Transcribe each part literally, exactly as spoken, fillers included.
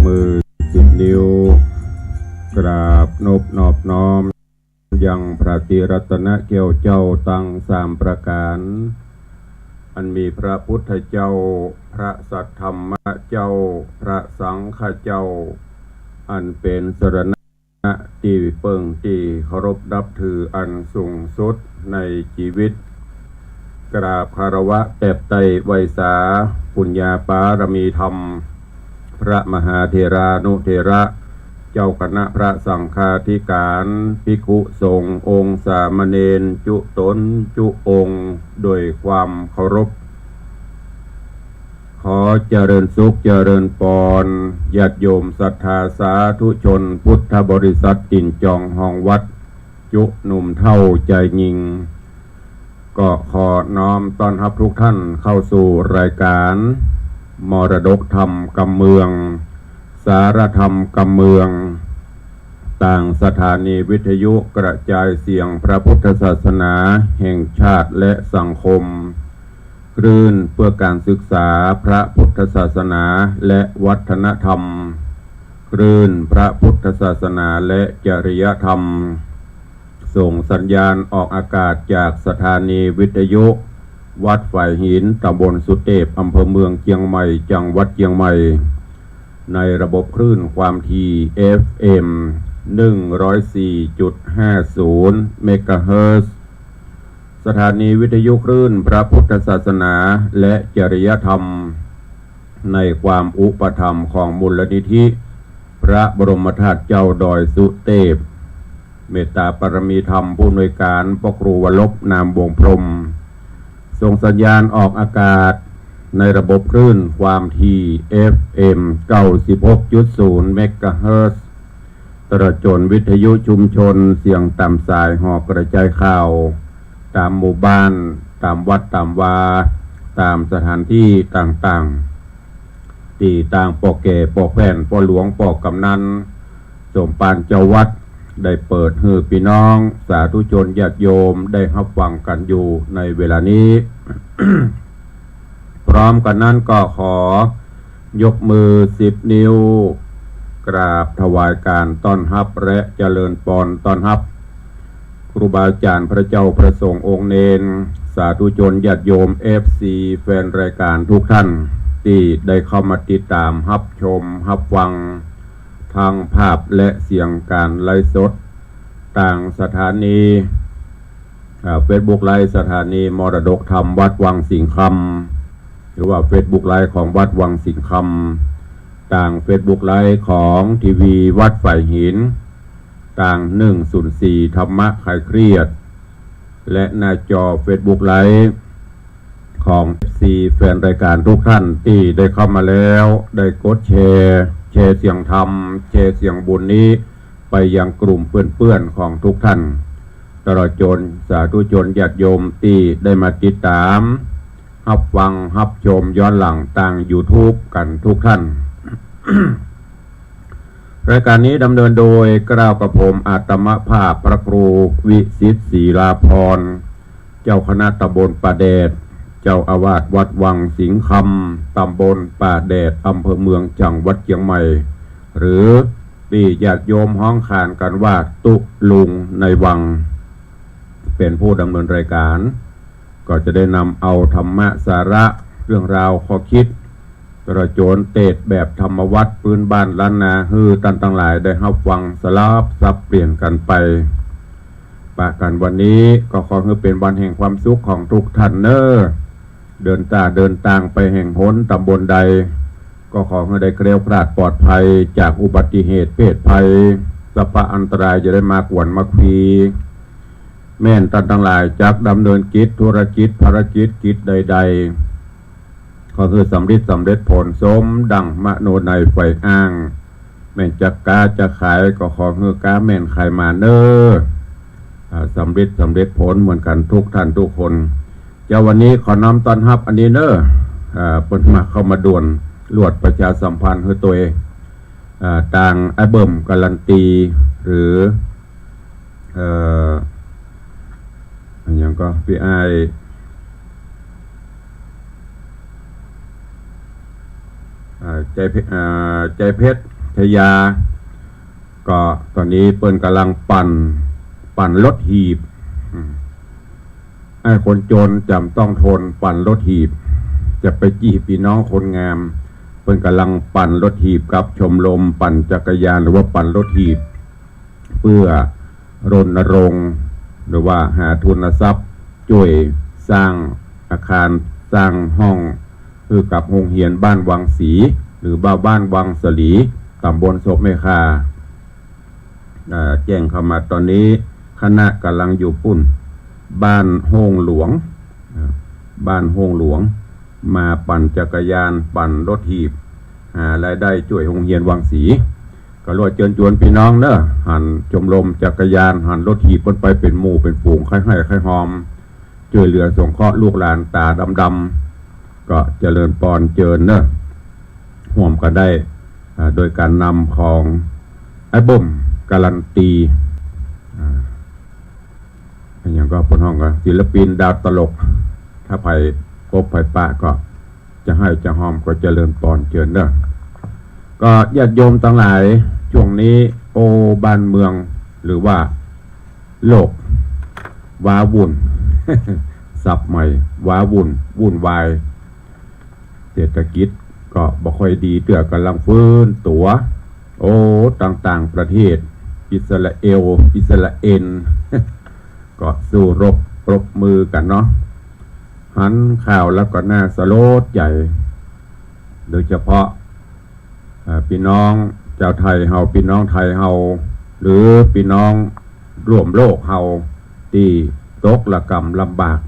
มือสิบนิ้ว กราบนบนอบน้อมยังพระตรีรัตนแก้วเจ้าตังสามประก๋าน อันมีพระพุทธเจ้า พระสัทธรรมเจ้า พระสังฆเจ้า อันเป๋นสรณะ ตี้เปิ้งตี้เคารพนับถืออันสูงสุดในจีวิต กราบคารวะแตบไต้ไหว้สาปุญญาปารมีธรรม พระมหาเถรานุเถระ เจ้าคณะพระสังฆาธิก๋าน ภิกขุสงฆ์องค์สามเณรจุต๋นจุองค์ โดยความเคารพ ขอเจริญสุขเจริญปอน ญาติโยมศรัทธาสาธุชนพุทธบริษัทตี๋นจองฮองวัด จุหนุ่มเฒ่าจายญิง ก็ขอน้อมต้อนฮับทุกท่านเข้าสู่รายการมรดกธรรมกำเมือง สารธรรมกำเมือง ตางสถานีวิทยุกระจายเสียงพระพุทธศาสนาแห่งชาติและสังคม คลื่นเพื่อการศึกษาพระพุทธศาสนาและวัฒนธรรม คลื่นพระพุทธศาสนาและจริยธรรม ส่งสัญญาณออกอากาศจากสถานีวิทยุวัดฝายหิน ตำบลสุเตพ อำเภอเมืองเจียงใหม่ จังหวัดเจียงใหม่ ในระบบคลื่นความถี่ เอฟเอ็ม หนึ่งร้อยสี่จุดห้าศูนย์ เมกะเฮิรตซ์ สถานีวิทยุคลื่นพระพุทธศาสนาและจริยธรรม ในความอุปถัมภ์ของมูลนิธิพระบรมธาตุเจ้าดอยสุเตพ เมตตาปารมีธรรมผู้อำนวยการ พระครูวรรบ นามวงศ์พรหม ส่งสัญญาณออกอากาศในระบบคลื่นความถี่ เอฟเอ็ม เก้าสิบหกจุดศูนย์ เมกะเฮิรตซ์ ตลอดจ๋นวิทยุชุมชนเสียงต๋ามสายหอกระจายข่าว ต๋ามหมู่บ้าน ต๋ามวัดต๋ามวา ต๋ามสถานตี้ต่างๆ ตี้ตางป้อแก่ป้อแผ่น ป้อหลวงป้อกำนัน สมภารเจ้าวัด ได้เปิดหื้อปี้น้องสาธุชนญาติโยมได้ฮับฟังกั๋นอยู่ในเวลานี้ พร้อมกั๋นนั้นก็ขอยกมือสิบนิ้ว กราบถวายการต้อนฮับและเจริญปอนต้อนฮับ ครูบาอาจ๋ารย์ พระเจ้าพระสงฆ์องค์เณร สาธุชนญาติโยม เอฟซี แฟนรายการทุกท่าน ตี้ได้เข้ามาติดต๋ามฮับชมฮับฟัง ทางภาพและเสียงการไลฟ์สด ตางสถานี อ่า เฟซบุ๊กไลฟ์สถานีมรดกธรรมวัดวังสิงห์คำ หรือว่าเฟซบุ๊กไลฟ์ของวัดวังสิงห์คำ ตางเฟซบุ๊กไลฟ์ของทีวีวัดฝายหิน ตางหนึ่งศูนย์สี่ธรรมะคลายเครียด และหน้าจอเฟซบุ๊กไลฟ์ ของ เอฟซี แฟนรายการทุกท่านตี้ได้เข้ามาแล้ว ได้กดแชร์ แชร์เสียงธรรม แชร์เสียงบุญนี้ไปยังกลุ่มเปื้อนๆ ของทุกท่าน ตลอดจ๋นสาธุชนญาติโยมตี้ได้มาติดต๋าม ฮับฟัง ฮับชมย้อนหลังตางยูทูบกั๋นทุกท่าน รายการนี้ดำเนินโดยเกล้ากระผมอาตมาภาพพระครูวิสิทธิ์ศรีลาภรณ์ เจ้าคณะตำบลป่าแดด เจ้าอาวาสวัดวังสิงห์คำ ตำบลป่าแดด อำเภอเมือง จังหวัดเจียงใหม่ หรือตี้ญาติโยมฮ้องขานกั๋นว่าตุ๊ลุงในวัง เป๋นผู้ดำเนินรายการ ก็จะได้นำเอาธรรมะสาระ เรื่องราวข้อคิด ตลอดจ๋นเตศน์แบบธรรมวัตรปื๊นบ้านล้านนา หื้อต้านตังหลายได้ฮับฟังสลับสับเปลี่ยนกั๋นไป ปะกั๋นวันนี้ก็ขอหื้อเป๋นวันแห่งความสุขของทุกท่านเน่อ เดินต้าเดินตางไปแห่งหนต๋ำบลใด ก็ขอหื้อได้แคล้วคลาดปลอดภัยจากอุบัติเหตุเพศภัย สัพพะอันตรายอย่าได้มาขวนมาขี แม่นต้านตังหลายจักดำเนินกิจธุรกิจภารกิจกิจใดๆ ขอหื้อสำริดสำเร็จผลสมดังมโนในใฝ่อ้าง แม่นจักก๊าจักขายก็ขอหื้อก๊าแม่นขายหมานเน่อ อ่า สำริดสำเร็จผลเหมือนกั๋นทุกท่านทุกคน เจ้าวันนี้ขอน้อมต้อนฮับอันนี้เน่อ อ่า เปิ้นมาเข้ามาด่วน ลวดประชาสัมพันธ์หื้อตวย อ่า ตางไอ้เบิ่มการันตี หรือ เอ่อ อะหยังก่อ ปี้อ้าย อ่า ใจเพ- อ่า ใจเพชร ทยา ก็ต๋อนนี้เปิ้นก่ำลังปั่น ปั่นรถหีบ อืม ไอ้คนจนจ๋ำต้องทนปั่นรถหีบ จะไปจี้ปี้น้องคนงาม เปิ้นก่ำลังปั่นรถหีบกับชมรมปั่นจักรยานหรือว่าปั่นรถหีบ เปื้อรณรงค์ หรือว่าหาทุนทรัพย์จ้วยสร้างอาคาร สร้างห้องหื้อกับโฮงเฮียนบ้านวังสี หรือว่าบ้านวังสลี ต๋ำบลศพแม่ข่า อ่า แจ้งเข้ามาต๋อนนี้ คณะก่ำลังอยู่ปู๊น บ้านโฮ่งหลวง อ่า บ้านโฮ่งหลวง มาปั่นจักรยาน ปั่นรถหีบ หารายได้จ้วยโฮงเฮียนวังสี ก็เลยเจิญจวนปี้น้องเนาะ หันชมรมจักรยาน หันรถหีบเปิ้นไปเป๋นหมู่เป๋นฝูง ใค่หื้อใค่ฮอม จ้วยเหลือสงเคราะห์ลูกหลานต๋าดำๆ ก็เจริญปอนเจิญเนาะ ฮ่วมกั๋นได้ อ่า โดยก๋านนำของไอ้เบิ่ม การันตี อ่า อะหยังก็เปิ้นฮ้องกั๋น ศิลปินดาวตลก ถ้าใผพบใผปะก็จะหื้อจะฮอม ก็เจริญปอนเจิญเนาะ ก็ญาติโยมตังหลาย ช่วงนี้ โอ้ บ้านเมือง หรือว่า โลก ว้าวุ่น ศัพท์ใหม่ ว้าวุ่น วุ่นวาย เศรษฐกิจก็บ่ค่อยดีเตื้อ ก่ำลังฟื้นตั๋ว โอ้ ต่างๆ ประเทศ อิสราเอล อิสราเอล ก็สู้รบปรบมือกั๋นเนาะ หันข่าวแล้วก็น่าสลดใจ๋ โดยเฉพาะ เอ่อ ปี้น้องจาวไทยเฮา ปี้น้องไทยเฮา หรือปี้น้องร่วมโลกเฮา ตี้ตกระกำลำบาก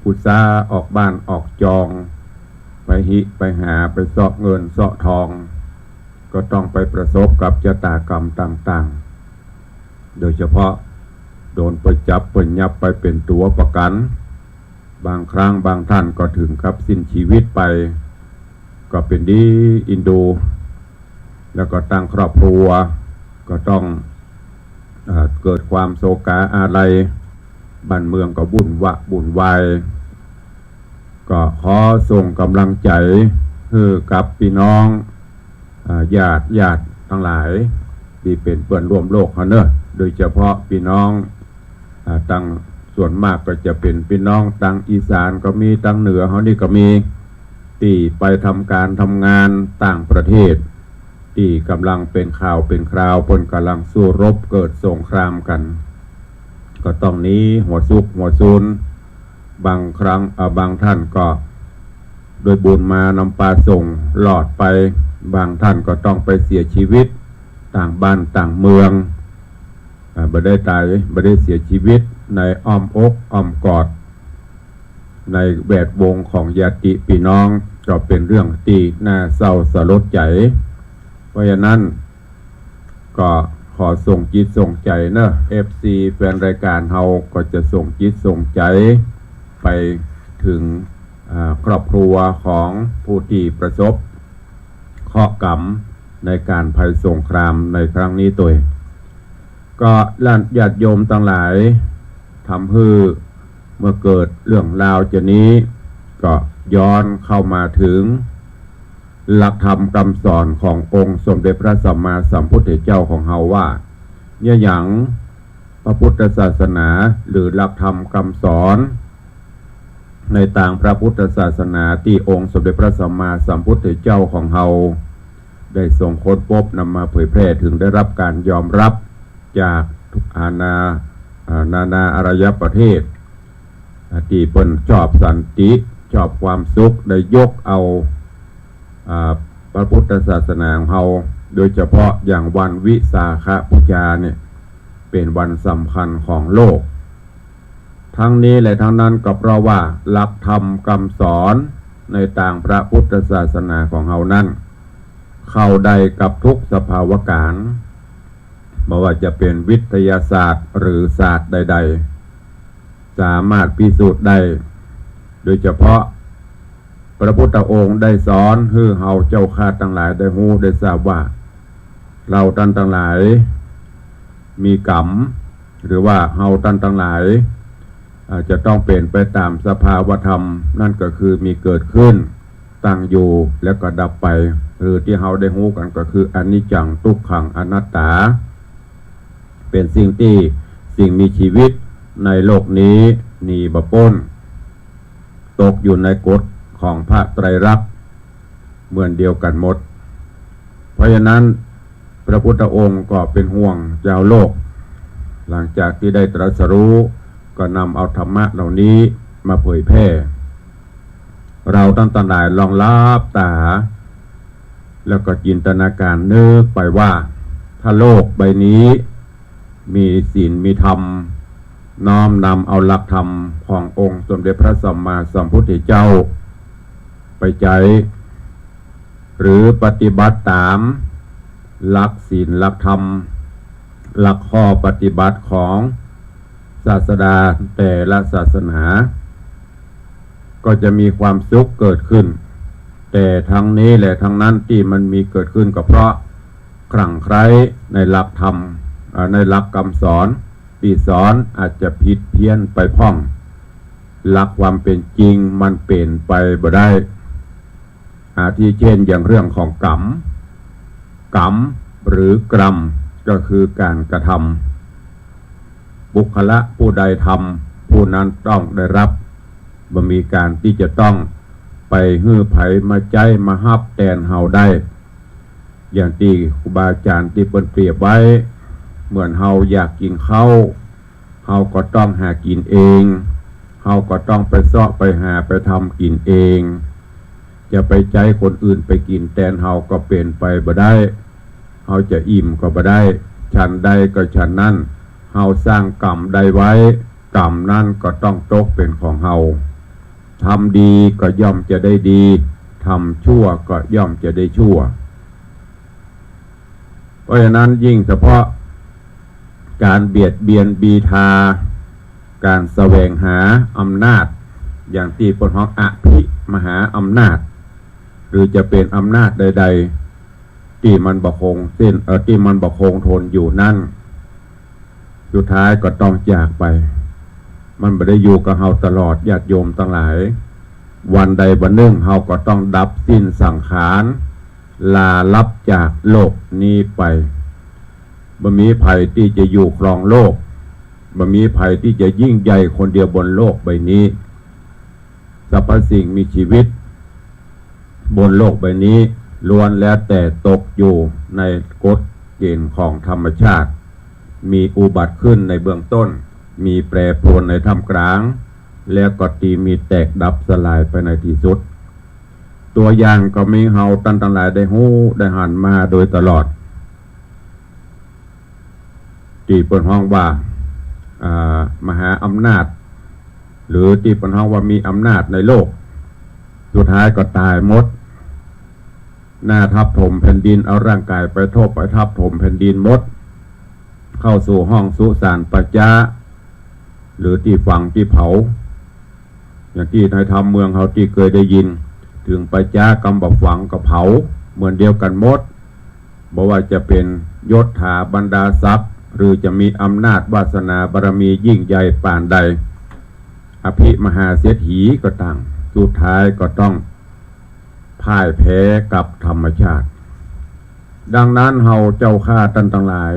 อุตส่าห์ออกบ้านออกจอง ไปฮิไปหา ไปเซาะเงินเซาะทอง ก็ต้องไปประสบกับชะตากรรมต่างๆ โดยเฉพาะโดนเปิ้นจับเปิ้นยับไปเป๋นตั๋วประกั๋น บางครั้งบางท่านก็เถิงกับสิ้นชีวิตไป ก็เป๋นดีเอ็นดู แล้วก็ตั้งครอบครัว ก็ต้อง เอ่อ เกิดความโศกาอาลัย บ้านเมืองก็วุ่นวะวุ่นวาย ก็ขอส่งก๋ำลังใจ๋หื้อกับปี้น้อง อ่า ญาติญาติตังหลาย ตี้เป๋นเปื้อนร่วมโลกเฮาเนาะ โดยเฉพาะปี้น้อง อ่า ตัง ส่วนมากก็จะเป๋นปี้น้องตังอีสานก็มี ตังเหนือเฮานี่ก็มี ตี้ไปทำก๋านทำงานต่างประเทศ ตี้ก๋ำลังเป๋นข่าวเป๋นคราว เปิ้นก๋ำลังสู้รบเกิดสงครามกั๋น ก็ต้องหนีหัวซุกหัวซุน บางครั้ง เอ่อ บางท่านก็โดยบุญมานำปาส่งรอดไป บางท่านก็ต้องไปเสียชีวิตต่างบ้านต่างเมือง อ่า บ่ได้ต๋าย บ่ได้เสียชีวิตในอ้อมอกอ้อมกอด ในแวดวงของญาติปี้น้อง ก็เป๋นเรื่องตี้น่าเศร้าสลดใจ๋ เพราะฉะนั้น ก็ขอส่งจิตส่งใจ๋เนาะ เอฟซี แฟนรายก๋านเฮา ก็จะส่งจิตส่งใจ๋ไปเถิง อ่า ครอบครัวของผู้ตี้ประสบเคราะห์กรรมในก๋านภัยสงครามในครั้งนี้ตวย ก็ญาติโยมตังหลาย ทำหื้อเมื่อเกิดเรื่องราวจะนี้ ก็ย้อนเข้ามาเถิง หลักธรรมกำสอนขององค์สมเด็จพระสัมมาสัมพุทธเจ้าของเฮาว่า เยียะหยังพระพุทธศาสนา หรือหลักธรรมกำสอน ในตางพระพุทธศาสนาตี้องค์สมเด็จพระสัมมาสัมพุทธเจ้าของเฮา ได้ทรงค้นพบนำมาเผยแพร่เถิงได้รับก๋านยอมรับจากอาณา อ่า นานาอารยประเทศ ตี้เปิ้นชอบสันติ ชอบความสุข ได้ยกเอา อ่า พระพุทธศาสนาของเฮา โดยเฉพาะอย่างวันวิสาขบูชาเนี่ย เป๋นวันสำคัญของโลก ทั้งนี้และทั้งนั้นก็เพราะว่าหลักธรรมกำสอนในตางพระพุทธศาสนาของเฮานั้น เข้าได้กับทุกสภาวการณ์ บ่ว่าจะเป๋นวิทยาศาสตร์หรือศาสตร์ใดๆ สามารถพิสูจน์ได้ โดยเฉพาะพระพุทธองค์ได้สอนหื้อเฮาเจ้าข้าตังหลายได้ฮู้ได้ทราบว่า เฮาต้านตังหลายมีกรรม หรือว่าเฮาต้านตังหลาย อ่า จะต้องเป๋นไปต๋ามสภาวธรรม นั่นก็คือมีเกิดขึ้น ตั้งอยู่แล้วก็ดับไป หรือตี้เฮาได้ฮู้กั๋นก็คืออนิจจัง ทุกขัง อนัตตา เป๋นสิ่งตี้สิ่งมีจีวิตในโลกนี้หนีบ่ป๊น ตกอยู่ในกฎของพระไตรลักษณ์เหมือนเดียวกั๋นหมด เพราะฉะนั้น พระพุทธองค์ก็เป๋นห่วงจาวโลก หลังจากตี้ได้ตรัสรู้ ก็นำเอาธรรมะเหล่านี้มาเผยแผ่ เฮาต้านตังหลายลองหลับต๋า แล้วก็จินตนาก๋ารนึกไปว่า ถ้าโลกใบนี้มีศีลมีธรรม น้อมนำเอาหลักธรรมขององค์สมเด็จพระสัมมาสัมพุทธเจ้าไปใจ๊ หรือปฏิบัติต๋ามหลักศีลหลักธรรม หลักข้อปฏิบัติของศาสดาแต่ละศาสนา ก็จะมีความสุขเกิดขึ้น แต่ทั้งนี้และทั้งนั้นตี้มันมีเกิดขึ้นก็เพราะคลั่งไคล้ในหลักธรรม เอ่อ ในหลักกำสอนตี้สอนอาจจะผิดเพี้ยนไปพ่อง หลักความเป๋นจริงมันเป๋นไปบ่ได้ อาทิเช่นอย่างเรื่องของกรรม กรรมหรือกรรมก็คือก๋านกระทำ บุคคละผู้ใดทำ ผู้นั้นต้องได้รับ บ่มีก๋านตี้จะต้องไปหื้อใผมาใจ๊มาฮับแตนเฮาได้ อย่างตี้ครูบาอาจ๋ารย์ตี้เปิ้นเปรียบไว้ เหมือนเฮาอยากกิ๋นข้าว เฮาก็ต้องหากิ๋นเอง เฮาก็ต้องไปเซาะไปหาไปทำกิ๋นเอง จะไปใจ๊คนอื่นไปกิ๋นแตนเฮาก็เป๋นไปบ่ได้ เฮาจะอิ่มก็บ่ได้ ฉันใดก็ฉันนั้น เฮาสร้างกรรมใดไว้ กรรมนั้นก็ต้องตกเป๋นของเฮา ทำดีก็ย่อมจะได้ดี ทำชั่วก็ย่อมจะได้ชั่ว เพราะฉะนั้นยิ่งเฉพาะก๋านเบียดเบียนบีทา ก๋านแสวงหาอำนาจ อย่างตี้เปิ้นฮ้องอภิมหาอำนาจ หรือจะเป๋นอำนาจใดๆ ตี้มันบ่คงเส้น เอ่อ ตี้มันบ่คงทนอยู่นั้น สุดท้ายก็ต้องจากไป มันบ่ได้อยู่กับเฮาตลอด ญาติโยมตังหลาย วันใดวันนึ่งเฮาก็ต้องดับสิ้นสังขาร ลาลับจากโลกนี้ไป บ่มีใผตี้จะอยู่ครองโลก บ่มีใผตี้จะยิ่งใหญ่คนเดียวบนโลกใบนี้ สรรพสิ่งมีชีวิตบนโลกใบนี้ล้วนแล้วแต่ตกอยู่ในกฎเกณฑ์ของธรรมชาติ มีอุบัติขึ้นในเบื้องต้น มีแปรปรวนในท่ามกลาง แล้วก็ตี้มีแตกดับสลายไปในที่สุด ตัวอย่างก็มีเฮาต้านตังหลายได้ฮู้ได้หันมาโดยตลอด ตี้เปิ้นฮ้องว่า อ่า มหาอำนาจ หรือตี้เปิ้นฮ้องว่ามีอำนาจในโลก สุดท้ายก็ต๋ายหมด หน้าทับถมแผ่นดิน เอาร่างก๋ายไปทบไปทับถมแผ่นดินหมด เข้าสู่ห้องสุสานป่าจ๊า หรือตี้ฝังตี้เผา อย่างตี้ในธรรมเมืองเฮาตี้เกยได้ยิน เถิงป่าจ๊ากำบ่าฝังก็เผา เหมือนเดียวกั๋นหมด บ่ว่าจะเป๋นยศถาบรรดาศักดิ์ หรือจะมีอำนาจวาสนาบารมียิ่งใหญ่ป่านใด อภิมหาเศรษฐีก็ต๋าง สุดท้ายก็ต้องพ่ายแพ้กับธรรมชาติ ดังนั้นเฮาเจ้าข้าต้านตังหลาย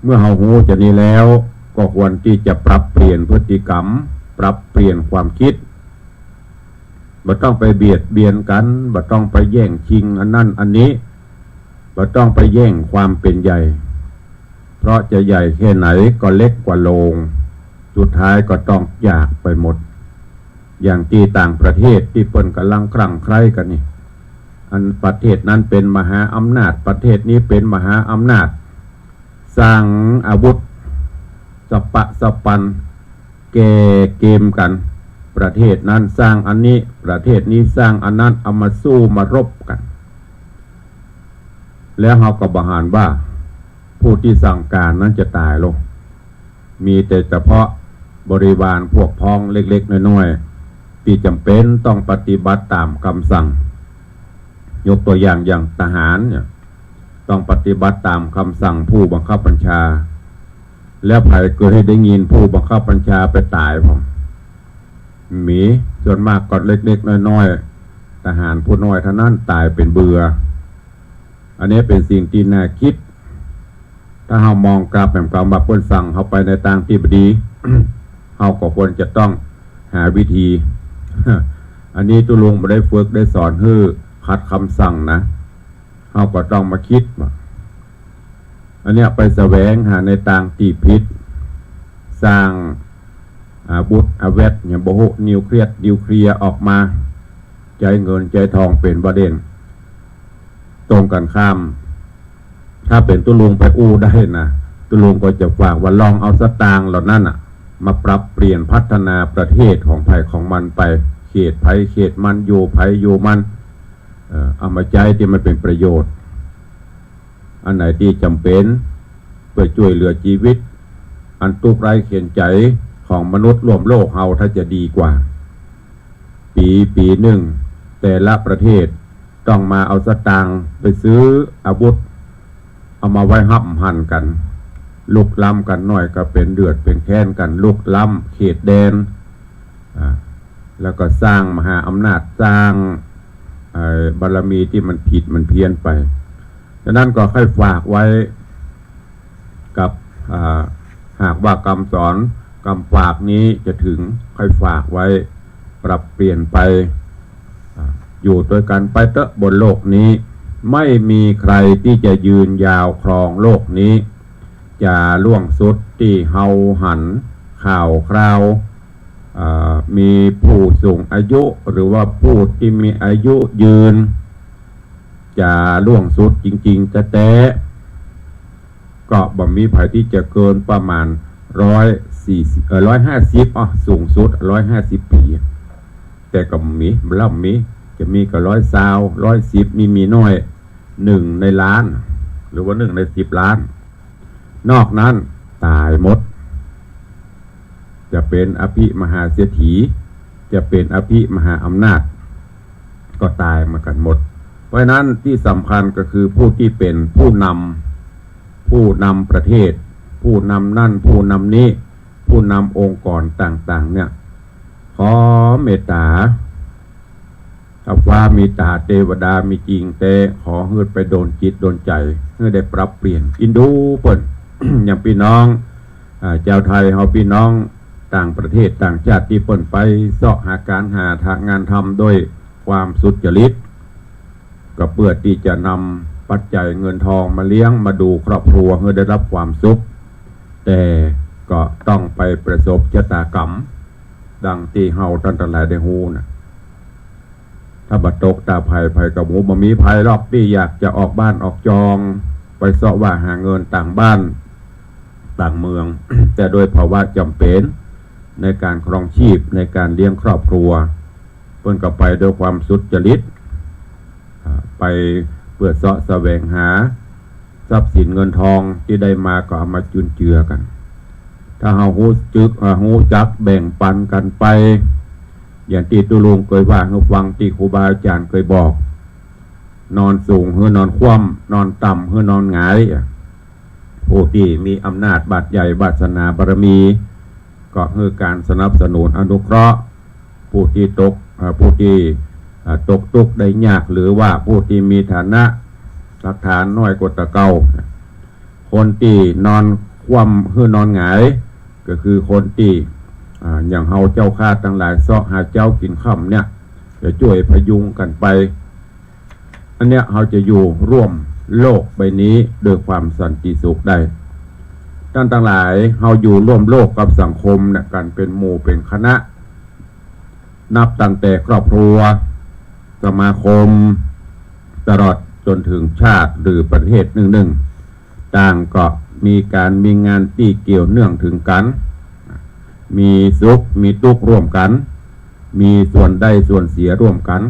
เมื่อเฮาฮู้จานี้แล้ว ก็ควรตี้จะปรับเปลี่ยนพฤติกรรม ปรับเปลี่ยนความคิด บ่ต้องไปเบียดเบียนกั๋น บ่ต้องไปแย่งชิงอันนั้นอันนี้ บ่ต้องไปแย่งความเป๋นใหญ่ เพราะจะใหญ่แค่ไหนก็เล็กกว่าโลง สุดท้ายก็ต้องจากไปหมด อย่างตี้ต่างประเทศตี้เปิ้นก่ำลังคลั่งไคล้กั๋นนี่ อันประเทศนั้นเป๋นมหาอำนาจ ประเทศนี้เป๋นมหาอำนาจ สร้างอาวุธสะปะสะปัน แก้เกมกั๋น ประเทศนั้นสร้างอันนี้ ประเทศนี้สร้างอันนั้น เอามาสู้มารบกั๋น แล้วเฮาก็บ่หันว่า ผู้ตี้สั่งก๋านนั้นจะต๋ายลง มีแต่เฉพาะบริวารพวกพ้องเล็กๆ น้อยๆ ตี้จ๋ำเป๋นต้องปฏิบัติต๋ามกำสั่ง ยกตัวอย่างอย่างทหารเนี่ย ต้องปฏิบัติต๋ามกำสั่งผู้บังคับบัญชา แล้วใผเกยได้ยินผู้บังคับบัญชาไปต๋ายพ่อง มี ส่วนมากก็เล็กๆ น้อย ทหารผู้น้อยเต้านั้นต๋ายเป๋นเบื่อ อันนี้เป๋นสิ่งตี้น่าคิด ถ้าเฮามองกลับแหมกำว่าเปิ้นสั่งเฮาไปในตางตี้บ่ดี เฮาก็ควรจะต้องหาวิธี อันนี้ตุ๊ลุงบ่ได้ฝึกได้สอนหื้อขัดกำสั่งนะ เฮาก็ต้องมาคิดว่า อันเนี้ยไปแสวงหาในตางตี้ผิด สร้างอาวุธอาแวธเนี่ยบ่ฮู้ นิวเคลียร์ นิวเคลียร์ออกมา ใจ๊เงินใจ๊ทองเป๋นบ่าเด่น ตรงกั๋นข้าม ถ้าเป๋นตุ๊ลุงไปอู้ได้นะ ตุ๊ลุงก็จะฝากว่าลองเอาสตางค์เหล่านั้นน่ะ มาปรับเปลี่ยนพัฒนาประเทศของใผของมันไป เขตใผเขตมัน อยู่ใผอยู่มัน เอ่อ เอามาใจ๊ตี้มันเป๋นประโยชน์ อันไหนตี้จ๋ำเป๋นเปื้อจ้วยเหลือจีวิต อันตุ๊กข์ไร้เข็ญใจ๋ของมนุษย์ร่วมโลกเฮา ถ้าจะดีกว่า ปี๋ ปี๋นึ่ง แต่ละประเทศต้องมาเอาสตางค์ไปซื้ออาวุธ เอามาไว้ฮับหันกั๋น ลุกล้ำกั๋น หน้อยก็เป๋นเดือดเป๋นแค้นกั๋น ลุกล้ำเขตแดน อ่า แล้วก็สร้างมหาอำนาจ สร้าง เอ่อ บารมีตี้มันผิดมันเพี้ยนไป ฉะนั้นก็ใค่ฝากไว้กับ อ่า หากว่ากำสอนกำฝากนี้จะถึง ใค่ฝากไว้ปรับเปลี่ยนไป อ่า อยู่ตวยกั๋นไปเต๊อะบนโลกนี้ ไม่มีใครตี้จะยืนยาวครองโลกนี้ จาล่วงสุดตี้เฮาหันข่าวคราว อ่า มีผู้สูงอายุหรือว่าผู้ตี้มีอายุยืน จาล่วงสุดจริงๆ แต๊ๆ ก็บ่มีใผตี้จะเกินประมาณร้อยสี่สิบ เอ่อ ร้อยห้าสิบ อ่ะ สูงสุดร้อยห้าสิบปี๋ แต่ก็มี บ่มี จะมีก็ร้อยซาว ร้อยสิบ นี่มีน้อย หนึ่งในล้าน หรือว่าหนึ่งในสิบล้าน นอกนั้นต๋ายหมด จะเป๋นอภิมหาเศรษฐี จะเป๋นอภิมหาอำนาจ ก็ต๋ายเหมือนกั๋นหมด เพราะฉะนั้นตี้สำคัญก็คือผู้ตี้เป๋นผู้นำ ผู้นำประเทศ ผู้นำนั่นผู้นำนี้ ผู้นำองค์กรต่างๆ เนี่ย ขอเมตต๋า ถ้าฟ้ามีต๋า เตวดามีจริงแต๊ ขอหื้อไปโดนจิตโดนใจ๋ หื้อได้ปรับเปลี่ยน อินดูเปิ้น อย่างปี้น้อง อ่า จาวไทยเฮาปี้น้องต่างประเทศต่างชาติตี้เปิ้นไปเซาะหาก๋านหาทางงานทำโดยความสุจริต ก็เปื้อตี้จะนำปัจจัยเงินทองมาเลี้ยงมาดูครอบครัวหื้อได้รับความสุข แต่ก็ต้องไปประสบชะตากรรม ดังตี้เฮาต้านตังหลายได้ฮู้น่ะ ถ้าบ่ตกตาใผ ใผก็บ่ฮู้ บ่มีใผหรอกตี้อยากจะออกบ้านออกจอง ไปเซาะว่าหาเงินต่างบ้านต่างเมือง แต่โดยภาวะจ๋ำเป๋นในก๋านครองชีพ ในก๋านเลี้ยงครอบครัว เปิ้นก็ไปโดยความสุจริต อ่า ไปเปื้อเซาะแสวงหา ทรัพย์สินเงินทองตี้ได้มาก็เอามาจุนเจือกั๋น ถ้าเฮาฮู้จึก อ่า ฮู้จักแบ่งปันกั๋นไป อย่างตี้ตุ๊ลุงเกยว่าหื้อฟัง ตี้ครูบาอาจ๋ารย์เกยบอก นอนสูงหื้อนอนคว่ำ นอนต่ำหื้อนอนหงาย ผู้ตี้มีอำนาจบาดใหญ่วาสนาบารมี ก็หื้อก๋านสนับสนุนอนุเคราะห์ ผู้ตี้ตก เอ่อ ผู้ตี้ เอ่อ ตกตุ๊กข์ได้ยาก หรือว่าผู้ตี้มีฐานะรากฐานน้อยกว่าตะเก่า คนตี้นอนคว่ำหื้อนอนหงาย ก็คือคนตี้ อ่า อย่างเฮาเจ้าข้าตังหลายเซาะหาเจ๊ากิ๋นค่ำเนี่ย จะจ้วยพยุงกั๋นไป อันเนี้ยเฮาจะอยู่ร่วมโลกใบนี้โดยความสันติสุขได้ ต้านตังหลาย เฮาอยู่ร่วมโลกกับสังคมเนี่ยกั๋นเป๋นหมู่เป๋นคณะ นับตั้งแต่ครอบครัว สมาคม ตลอดจ๋นเถิงชาติหรือประเทศนึ่งๆ ต่างก็มีก๋านมีงานตี้เกี่ยวเนื่องเถิงกั๋น มีสุขมีตุ๊กข์ร่วมกั๋น มีส่วนได้ส่วนเสียร่วมกั๋น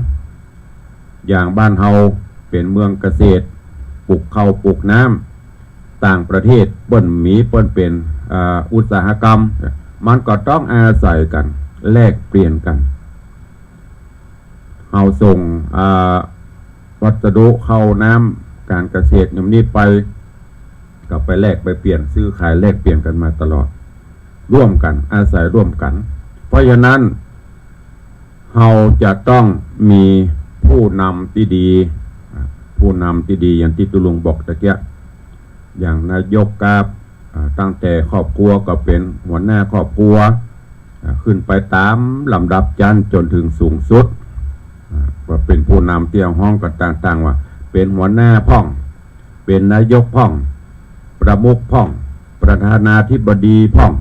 อย่างบ้านเฮาเป๋นเมืองเกษตร ปลูกข้าวปลูกน้ำ ต่างประเทศเปิ้นมี เปิ้นเป๋น เอ่อ อุตสาหกรรม มันก็ต้องอาศัยกั๋น แลกเปลี่ยนกั๋น เฮาส่ง อ่า วัสดุข้าวน้ำก๋านเกษตรอย่างนี้ไป ก็ไปแลกไปเปลี่ยน ซื้อขายแลกเปลี่ยนกั๋นมาตลอด ร่วมกั๋น อาศัยร่วมกั๋น เพราะฉะนั้น เฮาจะต้องมีผ ผู้นำตี้ดี อ่า ผู้นำตี้ดีอย่างตี้ตุ๊ลุงบอกตะเกียะ อย่างนายกครับ อ่า ตั้งแต่ครอบครัวก็เป๋นหัวหน้าครอบครัว อ่า ขึ้นไปต๋ามลำดับชั้นจ๋นเถิงสูงสุด อ่า ก็เป๋นผู้นำตี้ฮ้องกั๋นต่างๆ ว่า เป๋นหัวหน้าพ่อง เป๋นนายกพ่อง ประมุขพ่อง ประธานาธิบดีพ่อง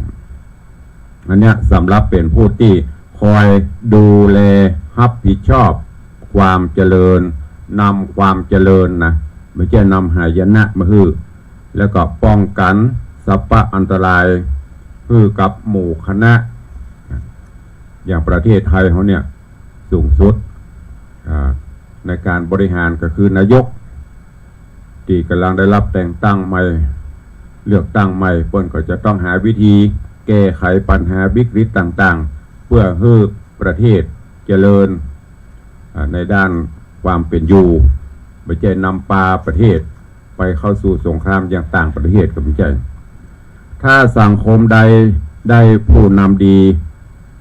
อันเนี้ยสำหรับเป๋นผู้ตี้คอยดูแลฮับผิดชอบความเจริญ นำความเจริญนะ บ่ใจ้นำหายนะมาหื้อ แล้วก็ป้องกั๋นสัพพะอันตรายหื้อกับหมู่คณะ อย่างประเทศไทยเฮาเนี่ย สูงสุด อ่า ในก๋านบริหารก็คือนายก ตี้ก่ำลังได้ฮับแต่งตั้งใหม่ เลือกตั้งใหม่ เปิ้นก็จะต้องหาวิธีแก้ไขปัญหาวิกฤตต่างๆ เปื้อหื้อประเทศเจริญ อ่า ในด้านความเป๋นอยู่ บ่ใจ้นำปาประเทศไปเข้าสู่สงครามอย่างต่างประเทศก็บ่ใจ้ ถ้าสังคมใดได้ผู้นำดี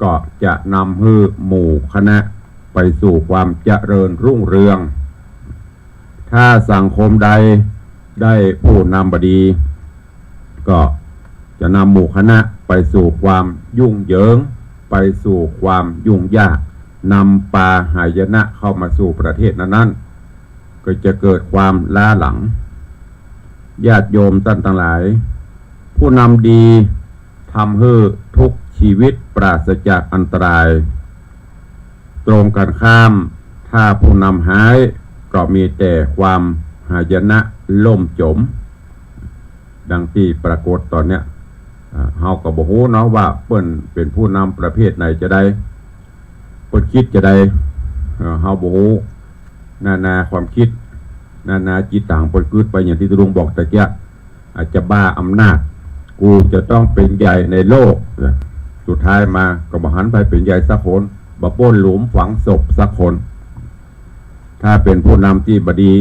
ก็จะนำหื้อหมู่คณะไปสู่ความเจริญรุ่งเรือง ถ้าสังคมใดได้ผู้นำบ่ดี ก็จะนำหมู่คณะไปสู่ความยุ่งเหยิง ไปสู่ความยุ่งยาก นำปาหายนะเข้ามาสู่ประเทศนั้นๆ ก็จะเกิดความล้าหลัง ญาติโยมต้านตังหลาย ผู้นำดีทำหื้อทุกชีวิตปราศจากอันตราย ตรงกันข้าม ถ้าผู้นำฮ้าย ก็มีแต่ความหายนะล่มจม ดังตี้ปรากฏต๋อนเนี้ย อ่า เฮาก็บ่ฮู้เนาะว่าเปิ้นเป๋นผู้นำประเภทใดจาใด เปิ้นกึ๊ดจาใด เอ่อ เฮาบ่ฮู้ นานาความกึ๊ด นานาจิตตังเปิ้นกึ๊ดไป อย่างตี้ตุ๊ลุงบอกตะเกียะ อาจจะบ้าอำนาจ กูจะต้องเป๋นใหญ่ในโลก สุดท้ายมาก็บ่หันใผเป๋นใหญ่สักคน บ่ป๊นหลุมฝังศพสักคน ถ้าเป๋นผู้นำตี้บ่ดี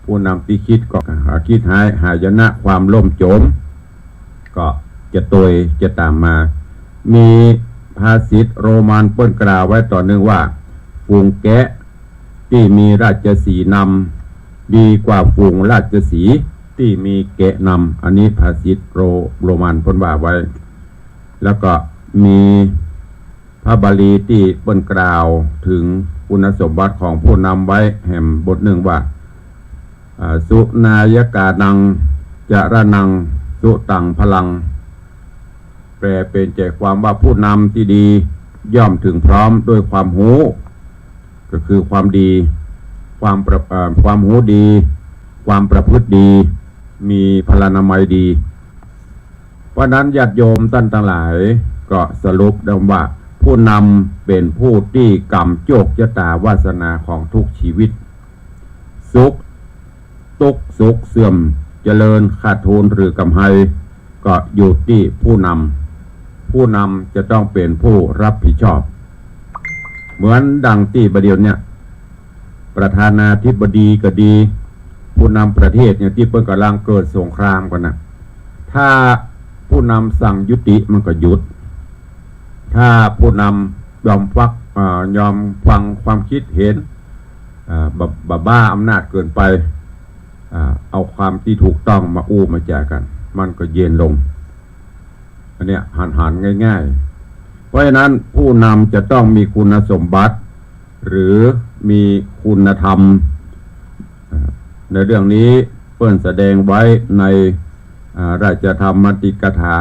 ผู้นำตี้กึ๊ดก็ อ่า กึ๊ดฮ้าย หายนะความล่มจม ก็จะตวยจะต๋ามมา มีภาษิตโรมันเปิ้นกล่าวไว้ต๋อนนึ่งว่า ฝูงแกะตี้มีราชสีห์นำ ดีกว่าฝูงราชสีห์ตี้มีแกะนำ อันนี้ภาษิตโร- โรมันเปิ้นว่าไว้ แล้วก็มีพระบาลีตี้เปิ้นกล่าวเถิงคุณสมบัติของผู้นำไว้แหมบทนึ่งว่า อ่า สุนายกานัง จรณัง สุตัง พลัง แปลเป๋นใจ๋ความว่าผู้นำตี้ดีย่อมเถิงพร้อมด้วยความฮู้ ก็คือความดี ความประ- เอ่อ ความฮู้ดี ความประพฤติดี มีพลานามัยดี เพราะนั้นญาติโยมต้านตังหลายก็สรุปได้ว่า ผู้นำเป๋นผู้ตี้ก๋ำโจคจะต๋าวาสนาของทุกชีวิต สุข ตุ๊กข์สุขเสื่อมเจริญขาดทูนหรือกำไร ก็อยู่ตี้ผู้นำ ผู้นำจะต้องเป๋นผู้ฮับผิดชอบ เหมือนดังตี้บ่าเดี่ยวเนี้ย ประธานาธิบดีก็ดี ผู้นำประเทศเนี่ยตี้เปิ้นก่ำลังเกิดสงครามกั๋นนะ ถ้าผู้นำสั่งยุติมันก็หยุด ถ้าผู้นำยอมฟัง เอ่อ ยอมฟังความกึ๊ดเห็น อ่า บ่- บ่บ้าอำนาจเกินไป อ่า เอาความตี้ถูกต้องมาอู้มาจ๋ากั๋น มันก็เย็นลง อันเนี้ยหันๆ ง่ายๆ เพราะฉะนั้นผู้นำจะต้องมีคุณสมบัติ หรือมีคุณธรรม อ่า ในเรื่องนี้เปิ้นแสดงไว้ใน อ่า ราชธรรมมัตติกถา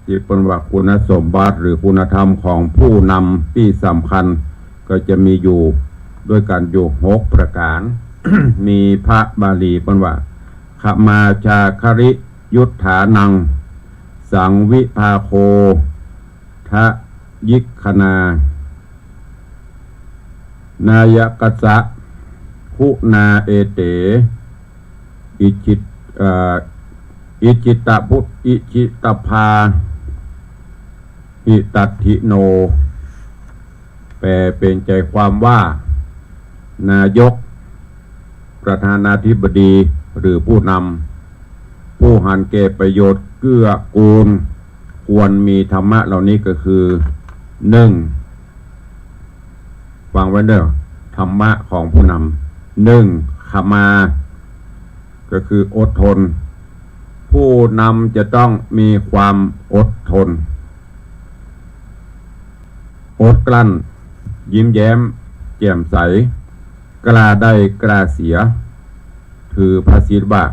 ตี้เปิ้นว่าคุณสมบัติหรือคุณธรรมของผู้นำตี้สำคัญ ก็จะมีอยู่ด้วยกั๋นอยู่หกประก๋าน มีพระบาลีเปิ้นว่า ขมาจาคริยุทธานัง สังวิภาโค ทะยิคคณา นายกัสสะ คุณาเอเต อิจิต- เอ่อ อิจิตตะพุ- อิจิตตะพาหิตัตถิโน แปลเป๋นใจ๋ความว่า นายก ประธานาธิบดี หรือผู้นำ ผู้หันแก่ประโยชน์เกื้อกูล ควรมีธรรมะเหล่านี้ก็คือ นึ่ง ฟังไว้เน่อ ธรรมะของผู้นำ หนึ่ง ขมา ก็คืออดทน ผู้นำจะต้องมีความอดทน อดกลั้น ยิ้มแย้ม แจ่มใส กล้าได้กล้าเสีย ถือพระสิทธิ์ว่า